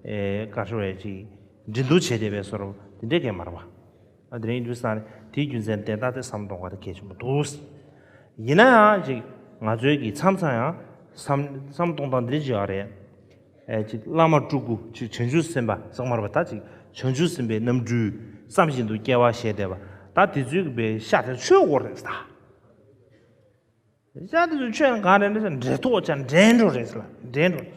ཨེ་གར་ཤོར་བ་ཅིག་འགྲན་བསྡུར་བྱས་བསྡད་པའི་བཟོ་འདྲ་དེ་འདྲས་གང་མ་རེད་པ། ཨ་དེ་རིང་ཡིན་དུས་ཙང་ནས་དེའི་རྒྱུ་མཚན་དེ་ལྟ་སྟེ་བསམ་གཏོང་བ་དེ་གལ་ཆེན་པོ་འདུག། ཡིན་ན་ཡང་ཅིག་ང་ཚོའི་གི་མཚམས་མཚམས་ཡང་བསམ་བསམ་གཏོང་སྟངས་འདི་ཅིག་ཡོད་རེད། ཨེ་ཅིག་བླ་མ་སྤྲུལ་སྐུ་ཅིག་བྱང་ཆུབ་སེམས་དཔའ་ཚང་མ་རེད་པ། ད་ཅིག་བྱང་ཆུབ་སེམས་དཔའི་རྣམ་སྤྲུལ་བསམ་བཞིན་དུ་སྐྱེ་བ་བཞེས་བསྡད་པ་ད་དེ་ཚོའི་གི་པའི་ཤ་དེ་མཆོད་དགོས་རེད་ད། ཤ་དེ་ཚོ་མཆོད་ན་གང་རེད་ན་འབྲས་ཐོག་ཅག་འདྲེན་འགྲོ་རེད་ཟེར་ལ་འདྲེན་འགྲོ་རེད།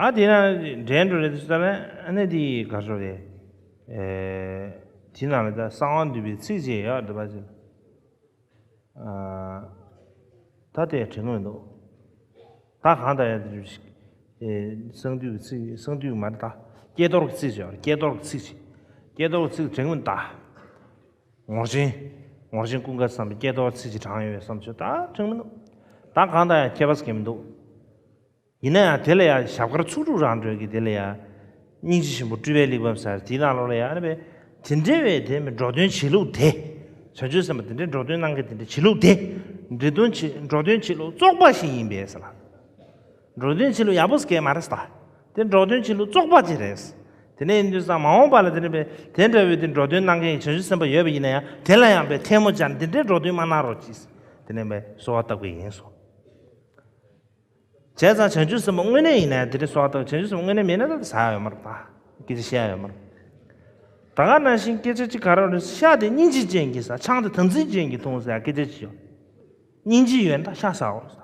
ད་དེ་ན་འདྲེན་འགྲོ་རེད་ཟེར་ན་ཨ་ནི་དེ་ག་རེ་རེད། ཨེ་དེ་ནང་ལ་ད་གསང་བ་འདུས་པའི་ཚིགས་བཅད་ཡོད་འདུག་པ་ཅིག་ཨ་ད་དེ་དྲན་གྱི་མི་འདུག། ད་གང་ལྟར་ཡང་དེ་ཨེ་གསང་འདུས་ཀྱི་ཚིག་གསང་འདུས་མ་རེད་ད། ཀྱེ་རྡོར་གྱི་ཚིགས་བཅད་ཀྱེ་རྡོར་གྱི་ཚིགས་བཅད་ཀྱེ་རྡོར་གྱི་ཚིགས་དྲན་གྱི་མི་འདུག་ད། ངོར་ཆེན། ངོར་ཆེན་ཀུན་དགའ་བསམ་པའི་ཀྱེ་རྡོར་ཚིགས་བཅད་དྲངས་ཡོད་པའི་བསམ་ཚུལ་ད་དྲན་མི་འདུག། ད་གང་ལྟར་ཡང་ཁྱད་པར་ཟེར་མཁན་མི་འདུག། ཡིན་ན་ཡང་དེ་ལ་ཡང་ཞབས་དཀར་ཚོགས་དྲུག་རང་གྲོལ་གྱི་དེ་ལ་ཡང་། སྙིང་རྗེ་ཆེན་པོ་སྤྲུལ་པའི་གླེགས་བམ་ཟེར་དེའི་ནང་ལོགས་ལ་ཡང་ཨ་ནི་པའི་དེ་འདྲའི་བའི་དེ་མི་འགྲོ་དོན་བྱེད་ལུགས་དེ། བྱང་ཆུབ་སེམས་དཔའ་དེ་འདྲའི་འགྲོ་དོན་གནང་མཁན་དེ་འདྲའི་བྱེད་ལུགས་དེ། འགྲོ་དོན་བྱེད་འགྲོ་དོན་བྱེད་ལུགས་བཙོག་པ་ཞིག་ཡིན་པས་ཟེར་ལ། འགྲོ་དོན་བྱེད་ལུགས་ཡག་པོ་ཟེར་མཁན་མ་རེད་ཟེར་ད། དེ་འགྲོ་དོན་བྱེད་ལུགས་བཙོག་པ་ཅིག་རེད། དེ་ནས་ཡིན་དུས་ཙང་མ་འོངས་པ་ལ་དེ་འདྲ་བའི་དེ་འདྲ་བའི་དེ་འགྲོ་དོན་གནང་མཁན་བྱང་ཆུབ་སེམས་དཔའ་ཡོད་པ་ཡིན་ན་ཡང་དེ་ལ་ཡང་པའི་ཐལ་མོ་སྦྱར་ནས་དེ་འདྲའི་འགྲོ་དོན་མ་གནང་རོགས་གྱིས། དེ་ནས་པའི་གསོལ་བ་བཏབ་ཀྱི་ཡིན་གསུངས། བྱས་ཙང་བྱང་ཆུབ་སེམས་དཔའ་དངོས་གནས་ཡིན་ན་དེ་འདྲའི་གསོལ་བ་བཏབ། བྱང་ཆུབ་སེམས་དཔའ་དངོས་གནས་མེད་ན་ད་ཟ་ཡ་ཡོད་མ་རེད་ད། སྐད་ཆ་བཤད་ཡ་ཡོད་མ་རེད། ད་ག་ནང་བཞིན་སྐད་ཆ་གཅིག་ག་རེ་རེད། ཤ་དེ་སྙིང་རྗེ་ཅན་གྱིས་ཟ། ཆང་དེ་དམ་ཚིག་ཅན་གྱིས་འཐུང་ཟེར་ཡ་སྐད་ཆ་ཅིག་ཡོད། སྙིང་རྗེ་ཡོད་ན་ད་ཤ་ཟ་འོ་ཟ།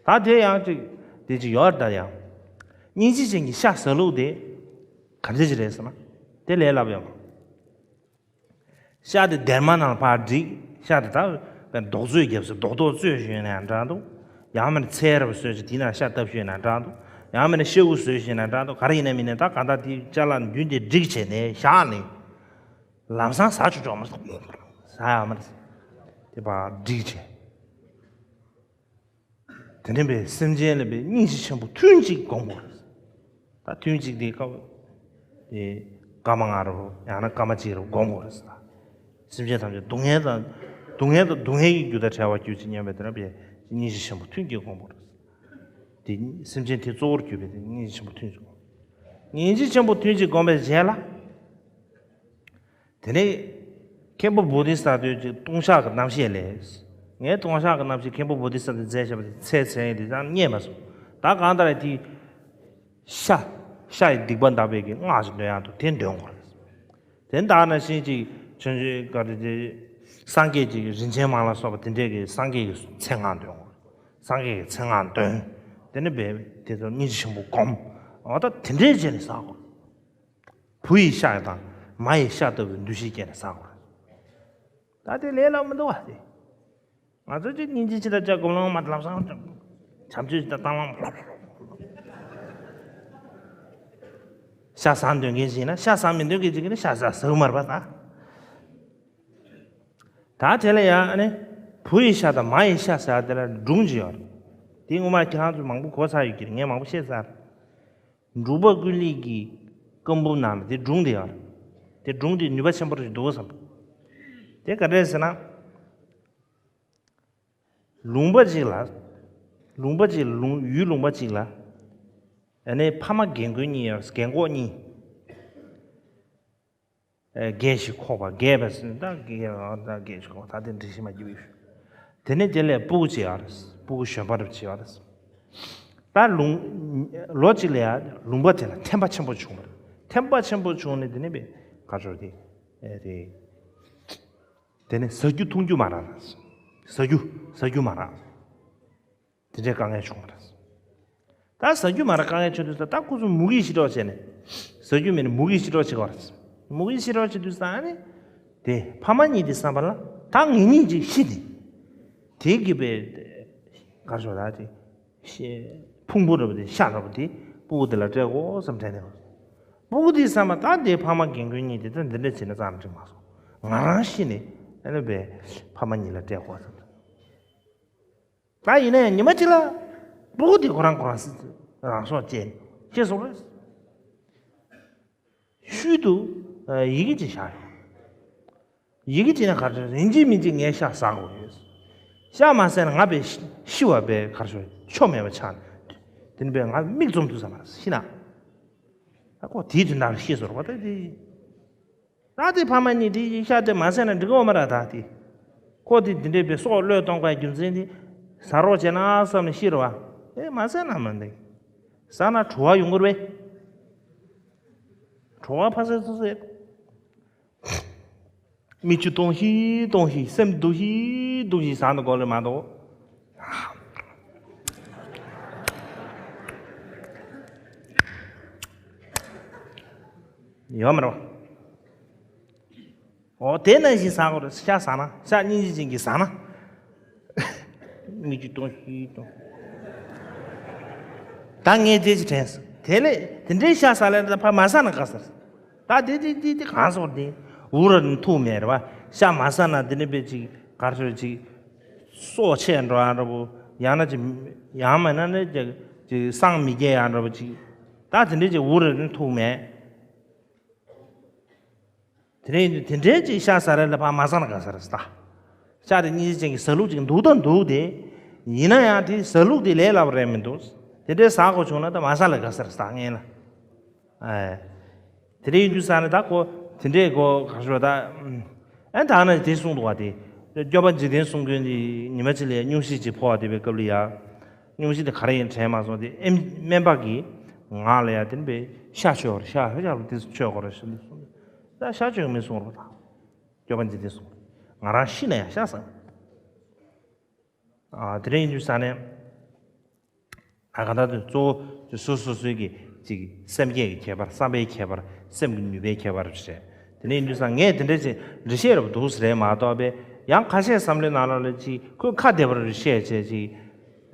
ད་དེ་ཡང་ཅིག་དེ་ཅིག་ཡོད་ད་ཡང་། སྙིང་རྗེ་ཅན་གྱི་ཤ་ཟ་ལུགས་དེ་ག་འདྲ་ཅིག་རེད་ཟེར་ན། དེ་ལས་སླ་པོ་ཡོད་མ། ཤ་དེ་སྡེར་མ་ནང་ཕར་བསྒྲིགས། ཤ་དེ་ད་རྡོག་བཙོས་བརྒྱབ་ཟེར། རྡོག་རྡོག་བཙོས་ཞོན་ན་འདྲ་འདུག་ཡང་མིན་ཚལ་རབ་བཟོས་ཤིག་དེའི་ནང་ཤ་བཏབ་ཞོན་ན་འདྲ་འདུག་ཡང་མིན་ཤ་འུ་བཟོས་ཞོན་ན་འདྲ་འདུག་ག་རེ་ཡིན་ན་མིན་ན་ད་གང་ལྟར་དེའི་ཅ་ལག་རྒྱུན་དེ་བསྒྲིགས་བྱས་ནས་བཞག་ནས། ལམ་སང་ཟ་ཆོག་ཆོག་མ་རེད། ཟ་ཡག་མ་རེད། དེ་ཕར་བསྒྲིགས་བྱས། དེ་འདྲ་བའི་སེམས་ཅན་ལ་བའི་སྙིང་རྗེ་ཆེན་པོ་ཐུན་གཅིག་སྒོམ་དགོས་རེད། ད་ཐུན་གཅིག་དེ་སྐབས་དེ་སྐར་མ་ལྔ་རུ་ཡང་ན་སྐར་མ་གཅིག་རུ་སྒོམ་དགོས་རེད། ད་སེམས་ཅན་ཐམས་ཅད་སྡུག་བསྔལ་དང་སྡུག་བསྔལ་དང་སྡུག་བསྔལ་གྱི་རྒྱུ་དང་བྲལ་བར་གྱུར་ཅིག་སྙམ་པའི་དེ་འདྲ་བའི་སྙིང་རྗེ་ཆེན་པོ་ཐུན་གཅིག་སྒོམ་དགོས་རེད། དེ་སེམས་ཅན་དེ་གཙོ་བོར་གྱུར་པའི་དེ་སྙིང་རྗེ་ཆེན་པོ་ཐུན་གཅིག་སྒོམ། སྙིང་རྗེ་ཆེན་པོ་ཐུན་གཅིག་སྒོམ་པའི་རྗེས་ལ། དེ་ནས་མཁན་པོ་བོ་དྷི་ས་ཏྭ་དེ་ལྟུང་བཤགས་ཀྱི་རྣམ་བཤད་ལས། ངས་ལྟུང་བཤགས་ཀྱི་རྣམ་བཤད་མཁན་པོ་བོ་དྷི་ས་ཏྭས་མཛད་བཞག་པ་དེ་ཚེ་ཚད་ཡིན་དེ་ཙམ་རྙེད་མ་སོང་། ད་གང་ལྟར་དེ་ཤ་ཤ་ཡི་སྡིག་པ་འདག་པའི་གི་སྔགས་ཤིག་འདོན་ཡག་འདུག་དེ་འདོན་དགོས་རེད། དེ་ལྟར་ན་བཞིན་ཅིག་ཆོས་ཆོས་ག་རེ་དེ་སངས་རྒྱས་ཀྱི་རིན་ཆེན་མང་ལ་སོགས་པ་དེ་འདྲས་ཀྱི་སངས་རྒྱས་ཀྱི་མཚན་སྔགས་འདོན་དགོས་རེད། སངས་རྒྱས་ཀྱི་མཚན་སྔགས་འདོན། དེ་ནས་འབད་དེ་ཚོ་སྙིང་རྗེ་ཆེན་པོ་སྒོམ། འོ་ད་དེ་འདྲས་བྱས་ནས་བསགས་དགོས། བུ་ཡི་ཤ་དང་མ་ཡི་ཤ་ལྟ་བུའི་འདུ་ཤེས་སྐྱེས་ནས་བསགས་དགོས། ད་དེ་ལས་སླ་མི་འདུག་བ་དེ། ང་ཚོ་ཅིག་སྙིང་རྗེ་ཅི་ལྟར་བྱ་སྒོམ་ལམ་མ་ལམ་སང་བྱམས་ཆོས་ཅི་ལྟར་བཏང་ལམ་ལ། ཤ་བཟའ་འདོད་མཁན་ཞིག་ཡིན་ན་ཤ་བཟའ་མི་འདོད་མཁན་ཅིག་ཡིན་ན་ཤ་བཟའ་ཟ་གི་མ་རེད་པ་ད། ད་དེ་ལ་ཡང་ཨ་ནི་བུ་ཡི་ཤ་དང་མ་ཡི་ཤ་ཟེར་བ་དེ་ལ་སྒྲུང་ཅིག་ཡོད་རེད། དེ་སྔོན་མ་ཁྱེད་རང་ཚོ་མང་པོ་གོ་ཚར་ཡོད་ཀྱི་རེད། ངས་མང་པོ་བཤད་ཚར་རེད། འབྲུག་པ་ཀུན་ལེགས་ཀྱི་བཀའ་འབུམ་ནང་ལ་དེ་སྒྲུང་དེ་ཡོད་རེད། དེ་སྒྲུང་དེ་ནུས་པ་ཆེན་པོ་རེད་འདུག་བསམ། དེ་ག་འདྲས་ཟེར་ན། ལུང་པ་གཅིག་ལ། ལུང་པ་གཅིག་ལུང་ཡུལ་ལུང་པ་གཅིག་ལ། ཨ་ནི་ཕ་མ་རྒན་རྒོན་གཉིས་ཡོད་རེད། རྒན་གོག་གཉིས། ཨེ་རྒས་ཤིང་འཁོགས་པ་རྒས་པ་ཟེར་ད་རྒས་ད་རྒས་ཤིང་འཁོགས་ད་དེ་འདྲ་ཞིག་མ་བརྒྱབ་ཡོད། དེ་ནས་དེ་ལས་སྤུ་གུ་གཅིག་ཡོད་རེད། སྤུ་གུ་གཞོན་པ་རབས་གཅིག་ཡོད་རེད། ད་ལུང་ལོ་གཅིག་ལ་ཡ་ལུང་པ་དེ་ལ་ཐན་པ་ཆེན་པོ་བྱུང་བ་རེད། ཐན་པ་ཆེན་པོ་བྱུང་ནས་དེ་ནས་པའི་ཁ་ཕྱོགས་དེ་ཨེ་དེ། དེ་ནས་ཟ་རྒྱུ་འཐུང་རྒྱུ་མ་རག་ཟ་རྒྱུ་ཟ་རྒྱུ་མ་རག་དེ་འདྲའི་དཀའ་ངལ་བྱུང་བ་རེད། ད་ཟ་རྒྱུ་མ་རག་དཀའ་ངལ་བྱུང་དུས་ད་ཁོ་ཚོ་མུ་གེ་ཞི་དྲག་བྱས་ནས། ཟ་རྒྱུ་མེད་ནས་མུ་གེ་ཞི་དྲག་བྱེད་ཀྱི་ཡོད་རེད། མུ་གེ་ཞི་དྲག་བྱེད་དུས་ད་ནི། དེ་ཕ་མ་གཉིས་དེ་བསམ་པ་ལ་ད་ངེད་གཉིས་ཅིག་ཤི་ནས། དེ་གི་པའི་གར་ཞོག་ད་དེ། ཤི་ཕུང་པོ་འདྲ་པོ་དེ་ཤ་འདྲ་པོ་དེ་སྤུ་གུ་དེ་ལ་སྤྲད་དགོས་བསམ་དྲན་ནས། སྤུ་གུ་དེ་བསམ་པ་ད་དེ་ཕ་མ་རྒན་རྒོན་གཉིས་དེ་ད་འདི་འདྲ་བྱས་ན་ཙམ་འགྲིག་མ་སོང་། ང་རང་ཤི་ནས་ཨ་ནི་པའི་ཕ་མ་གཉིས་ལ་སྤྲད་དགོས་བསམ། ད་ཡིན་ན་ཡང་ཉི་མ་གཅིག་ལ་སྤུ་གུ་དེ་ཁོ་རང་ཁོ་རང་སྲིད་རང་སྲོག་བཅད་ཤེས་སོང་རེད། ཤུལ་དུ་ཡི་གེ་ཅིག་བཞག་ཡོད། ཡི་གེ་ཅིག་ན་ག་རེ་ཡིན་གཅིག་མིན་གཅིག་ངས་ཤ་ཟ་དགོས་ཡོད། ཤ་མ་ཟས་ན་ང་པའི་ཤི་བ་པའི་གར་ཤོར་ཆོ་མེད་པ་ཆགས་ནས་དེ་ནི་པའི་ང་མིག་བཙུམ་ཐུབ་ས་མ་རེད་ཤི་ན། ཨ་ཁོ་དེའི་དོན་དག་ལ་ཤེས་སོང་རེད་པ་ད་དེ། ད་དེ་ཕ་མ་གཉིས་དེ་ཤ་དེ་མ་ཟས་ན་འགྲིག་གི་ཡོད་མ་རེད་ད་དེ། ཁོ་དེ་འདི་འདྲའི་པའི་སྲོག་བློས་གཏོང་དགོས་རྒྱུ་མཚན་དེ། ཟ་རོགས་བྱས་ན་བསམ་ནས་ཤི་རེད་བ། ཨེ་མ་ཟས་ན་མི་འདུག་ཟ་ན་བྲོ་བ་ཡོང་གི་རེད་པས། བྲོ་བ་ཕ་སེ་སུ་སེ། མིག་ཆུ་གཏོང་ཤིག་གཏོང་ཤིག་སེམས་སྡུག་ཤིག་སྡུག་ཤིག་ཟ་འདུག་གོ་ལེ་མ་གཏོགས། ཡོད་མ་རེད་པ། འོ་དེ་ནང་བཞིན་ཟ་དགོས་རེད། ཤ་ཟ་ན་ཤ་སྙིང་རྗེ་ཅན་གྱིས་ཟ་ན། མིག་ཆུ་གཏོང་ཤིག་གཏོང་། ད་ངས་དེ་ཅི་དྲན་སོང་། དེ་ལས་དེ་འདྲའི་ཤ་ཟ་ལས་ད་ཕར་མ་ཟ་ན་དགའ་ཟེར། ད་དེ་དེ་དེ་དེ་གང་སོང་དེ། འུ་ར་ནི་ཐུག་མེད་རེད་པ། ཤ་མ་ཟ་ན་དེ་ནི་པའི་ཅིག་གར་ཤོར་ཅིག་སྲོག་ཆད་འགྲོ་ཡག་འདྲ་པོ། ཡང་ན་ཅིག་ཡང་མིན་ན་ནི་ཅིག་ཅིག་སངས་མི་རྒྱས་ཡག་འདྲ་པོ་ཅིག་ད་དེ་འདྲའི་ཅིག་འུ་ར་ནི་ཐུག་མེད། དེ་ནས་དེ་འདྲའི་ཅིག་ཤ་ཟ་རེ་ལ་ཕར་མ་ཟ་ན་དགའ་ས་རེད་ད། ཤ་དེ་སྙིང་རྗེ་ཅན་གྱི་ཟ་ལུགས་ཅིག་འདུག་དང་འདུག་དེ། ཡིན་ན་ཡང་དེ་ཟ་ལུགས་དེ་ལས་སླ་པོ་རེད་མི་འདུག་དེ་འདྲའི་ཟ་དགོས་བྱུང་ན་ད་མ་ཟ་ལ་དགའ་ས་རེད་ད་ངན་ལ། ཨེ། དེ་འདྲའི་ཡིན་དུས་ས་ནས་ད་ཁོ་དེ་འདྲའི་གོ་ག་ཞོ་ད། ཨེ་ད་ནི་དེ་གསུངས་འདུག་བ་དེ། སྐྱོབ་པ་འཇིག་རྟེན་གསུམ་མགོན་གྱི་ཉི་མ་གཅིག་ལ་སྙུང་གཞི་གཅིག་ཕོག་པ་དེ་བའི་སྐབས་ལ་ཡ། སྙུང་གཞི་དེ་ག་རེ་ཡིན་དྲན་མ་སོང་དེ་ཨེམ་སྨན་པ་གིས་ང་ལ་ཡ་དེ་ནི་བའི་ཤ་མཆོད་རེད། ཤ་ཤ་ཤ་དེ་མཆོད་དགོས་རེད་ཞུ་ནས་གསུངས། ད་ཤ་མཆོད་མི་གསུང་རོགས་དང་། སྐྱོབ་པ་འཇིག་རྟེན་གསུངས། ང་རང་ཤི་ན་ཡང་ཤ་ཟ། ཨ་དེ་རིང་ཡིན་དུས་ས་ནས། ཨ་ག་ད་དུ་གཙོ་བོ་སོ་སོ་སོའི་གི་ཅིག་སེམས་བསྐྱེད་ཀྱི་ཁྱད་པར་བསམ་པའི་ཁྱད་པར་སེམས་ཀྱི་ནུས་པའི་ཁྱད་པར་རེད། དེ་ནས་ཡིན་དུས་ཙང་ངས་དེ་འདྲ་ཅིག་རེ་བཤད་རབ་འདུག་ཟེར་མ་གཏོགས་པས། ཡང་ཁ་ཤས་བསམ་བློའི་ནང་ལ་ཅིག་ཁོས་ཁ་བདེ་བར་རེ་བཤད་བྱས་ཅིག་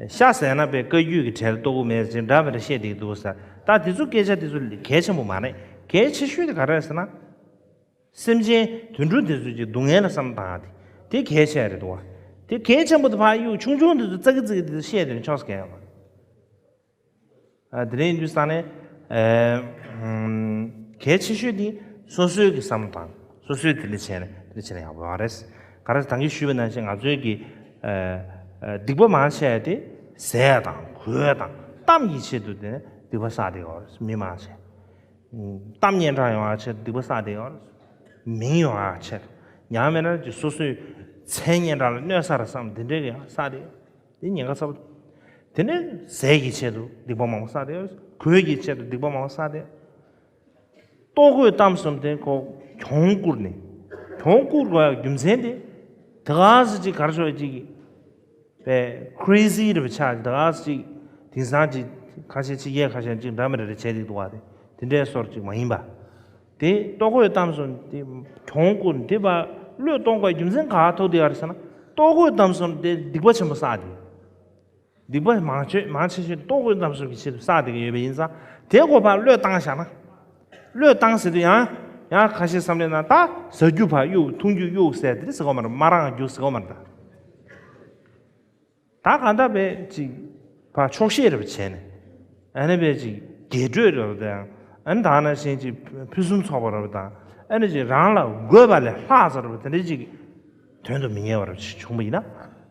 ཤ་ཟས་ན་པའི་བཀའ་བརྒྱུད་ཀྱི་གྲལ་གཏོགས་ཀྱི་མེད་ཅིག་འདྲ་བའི་རེ་བཤད་བསྡད་འདུག་ཟེར། ད་དེ་ཚོ་སྐད་ཆ་དེ་ཚོ་གལ་ཆེན་པོ་མ་རེད། གལ་ཆེ་ཤོས་དེ་ག་རེ་རེད་ཟེར་ན། སེམས་ཅན་དུད་འགྲོ་དེ་ཚོ་ཅིག་སྡུག་བསྔལ་ལ་བསམ་བཏང་ཡ་དེ་དེ་གལ་ཆེ་རེད་འདུག་བ། དེ་གལ་ཆེན་པོ་དེ་ཕར་གཡུག་ཆུང་ཆུང་དེ་ཚོ་ཙག་གི་ཙིག་གི་དེ་ཚོ་བཤད་དེ་ནི་ཆོག་ས་གལ་ཡོད་མ་རེད། ཨ། དེ་རིང་ཡིན་དུས་ཙང་ནས། ཨ། ཧུམ། གལ་ཆེ་ཤོས་དེ་སོ་སོའི་གི་བསམ་བློ་དང་སོ་སོའི་དེ་འདྲ་བྱས་ནས་དེ་འདྲ་བྱས་ན་ཡག་པོ་ཡོད་རེད། ག་རེ་ད་གིན་ཞུས་པ་ནང་བཞིན་ང་ཚོའི་གི། ཨ། ཨ། སྡིག་པ་མང་ཆེ་བ་དེ་ཟས་དང་གོས་དང་གཏམ་གྱི་ཆེད་དུ་དེ་ནས་སྡིག་པ་བསགས་བསྡད་ཡོད་རེད། མི་མང་ཆེ། ཨ། གཏམ་སྙན་གྲགས་ཡོང་བའི་ཆེད་དུ་སྡིག་པ་བསགས་བསྡད་ཡོད་རེད། མིང་ཡོང་བའི་ཆེད་དུ། ཡང་མིན་ན་ཅིག་སོ་སོའི་མཚན་སྙན་གྲགས་ལ་གནོད་ས་རེད་བསམ་དེ་འདྲའི་གི་ཡང་བསགས་བསྡད་ཡོད། དེ་ཉེན་ཁ་ཚ་པོ། དེ་ནས་ཟས་ཀྱི་ཆེད་དུ་སྡིག་པ་མང་པོ་བསགས་བསྡད་ཡོད། གོས་ཀྱི་ཆེད་དུ་སྡིག་པ་མང་པོ་བསགས་བསྡད་ཡོད། ལྟོ་གོས་གཏམ་གསུམ་དེ་ཁོ་གྱོང་བསྐུར་ནས། གྱོང་བསྐུར་དགོས་ཡ་རྒྱུ་མཚན་དེ། དེ་ག་ཚོད་ཅིག་གར་ཤོར་ཅིག་པའི་crazy་རེ་བ་ཆགས་དེ་ག་ཚོད་ཅིག་དེང་སང་ཅིག་ཁ་ཤས་ཅིག་ཡས་ཁ་ཤས་ཅིག་འདྲ་མི་འདྲ་རེ་བྱས་དེ་འདུག་བ། དེ་དེ་འདྲའི་སོར་ཅིག་མ་ཡིན་པ། དེ་ལྟོ་གོས་གཏམ་གསུམ་དེ་གྱོང་བསྐུར་དེ་བ་བློས་གཏོང་དགོས་རྒྱུ་མཚན་ག་ཐུག་དེ་ག་རེ་ཟེར་ན། ལྟོ་གོས་གཏམ་གསུམ་དེ་སྡིག་པ་ཆེན་པོ་བསགས་དེ། སྡིག་པ་མང་ཆེ་མང་ཆེ་ཤོས་ལྟོ་གོས་གཏམ་གསུམ་གྱི་ཆེད་དུ་བསགས་བསྡད་ཀྱི་ཡོད་པ་ཡིན་ཙང་། དེ་ཁོ་ཕར་བློས་བཏང་བཞག་ན། བློས་བཏང་ཟེར་དུས་ཡང་ཡང་ཁ་ཤས་བསམ་བློའི་ནང་ད་ཟ་རྒྱུ་ཕར་གཡུག་འཐུང་རྒྱུ་གཡུག་ཟེར་དེ་ཟེར་གོ་མ་རེད། མ་རང་རྒྱུ་ཟེར་གོ་མ་རེད་ད། ད་གང་ལྟར་བས་ཅིག་ཕར་ཆོག་ཤེས་རེ་བྱས་ནས། ཨ་ནི་བས་ཅིག་རྒྱས་སྤྲོས་རེ་བ་དང་། ཨ་ནི་ད་ནང་བཞིན་ཅིག་ཕུན་སུམ་ཚོགས་པ་རེ་བ་དང་། ཨ་ནི་ཅིག་རང་ལ་དགོས་པ་ལས་ལྷག་ཙམ་རེ་བ་དེ་འདྲའི་ཅིག་དོན་དུ་མི་གཉེར་བ་རེ་བྱུང་བ་ཡིན་ན་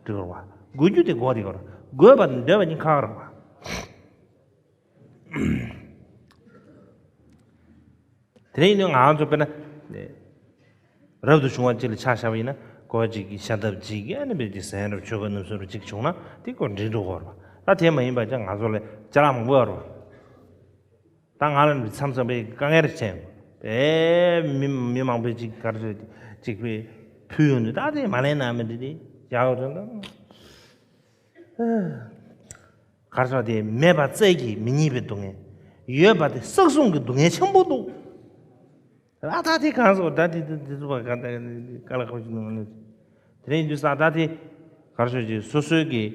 འགྲིག་རེད་བ། དགོས་རྒྱུ་དེ་དགོས་དེ་དགོས་རེད། དགོས་པ་དང་འདོད་པ་གཉིས་ཁག་རེད་བ། དེ་ནས་ཡིན་ནའི་ང་ཚོ་དཔེར་ན། རབ་ཏུ་བྱུང་བ་གཅིག་ལ་ཆ་བཞག་པ་ཡིན་ན་ཁོ་གཅིག་གི་ཤ་འདབ་གཅིག་གི་ཨ་ནི་བས་ཀྱི་ཟན་རབ་ཆོས་གོས་རྣམ་གསུམ་རབ་གཅིག་བྱུང་ན་དེ་ཁོ་འགྲིག་འགྲོ་གི་རེད་བ། ད་དེ་མ་ཡིན་པ་ཀྱང་ང་ཚོ་ལ་ཅ་ལག་མང་པོ་ཡོད་རེད་བ། ད་ང་ལ་མཚམས་མཚམས་པའི་དཀའ་ངལ་ཆེ། ཨེ། མི་མི་མང་པོས་ཅིག་གར་ཅིག་པའི་ཕུལ་ཡོང་དུས་ད་དེ་མ་ལེན་ན་མི་འགྲིག་དེ་ཡག་རེད་ད། གར་ཆག་དེ་མེད་པ་བཙལ་གྱིས་མི་རྙེད་པའི་སྡུག་བསྔལ། ཡོད་པ་དེ་བསགས་བསྲུང་གི་སྡུག་བསྔལ་ཆེན་པོ་འདུག། ཨ་ད་དེ་གང་སོགས་ད་དེ་དེ་དེ་ཚོ་བ་ག་ད་དཀའ་ལས་ཁག་ཅིག་ནང་ནས། དེ་རིང་དུས་སང་ད་དེ་གར་ཆག་ཅིག་སོ་སོའི་གི།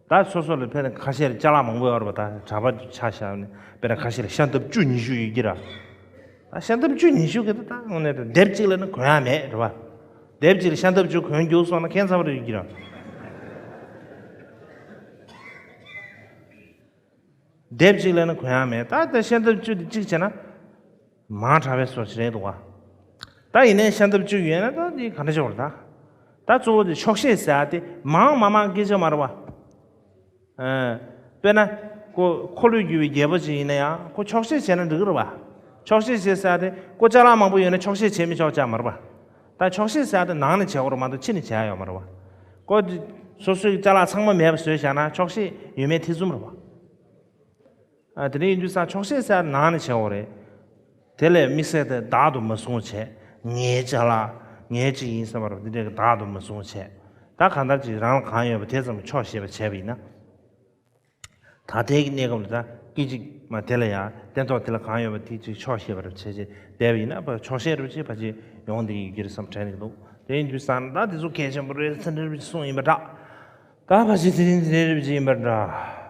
ད་སོ་སོ་ལ་ཕན་ཁ་ཤས་ལ་ཅ་ལག་མང་པོ་ཡོད་རེད་པ། ད་གྲྭ་པ་ཆ་བཞག་ནས་དཔེར་ན་ཁ་ཤས་ལ་ཤ་འདབ་བཅུ་ཉི་ཤུ་ཡོད་ཀྱི་ར། ད་ཤ་འདབ་བཅུ་ཉི་ཤུ་གི་ད་ད་དངོས་གནས་ད་སྡེབ་གཅིག་ལ་ནི་གོན་ཡ་མེད་རེད་པ། སྡེབ་གཅིག་ལ་ཤ་འདབ་བཅུ་གོན་རྒྱུགས་སོང་ན་ཁྱད་མཚར་པོ་རེད་ཀྱི་ར། སྡེབ་གཅིག་ལ་ནི་གོན་ཡ་མེད། ད་ལྟ་ཤ་འདབ་བཅུ་དེ་གཅིག་བྱས་ན་མང་དྲགས་པའི་བཟོ་ཞིག་རེད་འདུག་ག། ད་ཡིན་ནའི་ཤ་འདབ་བཅུ་ཡོད་ན་ད་དེ་ག་འདྲ་ཆོག་རེད་ད། ད་གཙོ་བོ་དེ་ཆོག་ཤེས་ཟེར་ཡ་དེ་མང་མ་མང་སྐད་ཆ་མ་རེད་པ། ཨ། དཔེར་ན། ཁོ་འཁོར་ལོས་སྒྱུར་བའི་རྒྱལ་པོ་ཅིག་ཡིན་ན་ཡང་ཁོ་ཆོག་ཤེས་བྱས་ན་འགྲིག་གི་རེད་པ། ཆོག་ཤེས་བྱེད་ཟེར་ཡ་དེ་ཁོ་ཅ་ལག་མང་པོ་ཡོད་ན་ཆོག་ཤེས་བྱེད་མི་ཆོག་ཅག་མ་རེད་པ། ད་ཆོག་ཤེས་ཟེར་ཡ་དེ་ནང་ནས་བྱེད་དགོས་རེད་མ་གཏོགས་ཕྱི་ནས་བྱེད་ཡ་ཡོད་མ་རེད་པ། ཁོ་སོ་སོའི་ཅ་ལག་ཚང་མ་མེད་པ་བཟོས་བཞག་ན་ཆོག་ཤེས་ཡོད་མེད་ཐེ་ཚོམ་རེད་པ། ཨ། དེ་འདྲ་ཡིན་དུས་ཙང་ཆོག་ཤེས་ཟེར་ནང་ནས་བྱེད་དགོས་རེད། དེ་ལས་དམིགས་བསལ་དེ་བདག་ཏུ་མ་བཟུང་བྱས། ངའི་ཅ་ལག་ངའི་ཅིག་ཡིན་བསམ་པ་རེད་པ། འདི་འདྲ་གི་བདག་ཏུ་མ་བཟུང་བྱས། ད་གང་ལྟར་ཅིག་རང་ལ་གང་ཡོད་པ་དེ་ཙམ་ཆོག་ཤེས་པ་བྱས་པ་ཡིན་ན། ད་ལྟའི་གི་གནས་སྐབས་ལ་ད་སྐད་ཅིག་མ་དེ་ལ་ཡང་སྟན་ཐོག་དེ་ལ་གང་ཡོད་པ་དེ་ཅིག་ཆོག་ཤེས་པ་རེད་བྱས་བྱས་བསྡད་པ་ཡིན་ན་ཕར་ཆོག་ཤེས་རེད་བྱས་ཕར་ཅིག་ཡོང་བསྡད་ཀྱི་ཡོད་ཀྱི་རེད་བསམ་དྲན་གྱི་འདུག། དེ་ཡིན་དུས་ཙང་ད་དེ་ཚོ་གལ་ཆེན་པོ་རེད་ཟེར་འདྲ་རེད་བྱས་གསུངས་ཡིན་པ་འདྲ། ད་ཕར་ཅིག་དེ་རིང་དེ་འདྲ་རེད་བྱས་ཡིན་པ་འདྲ།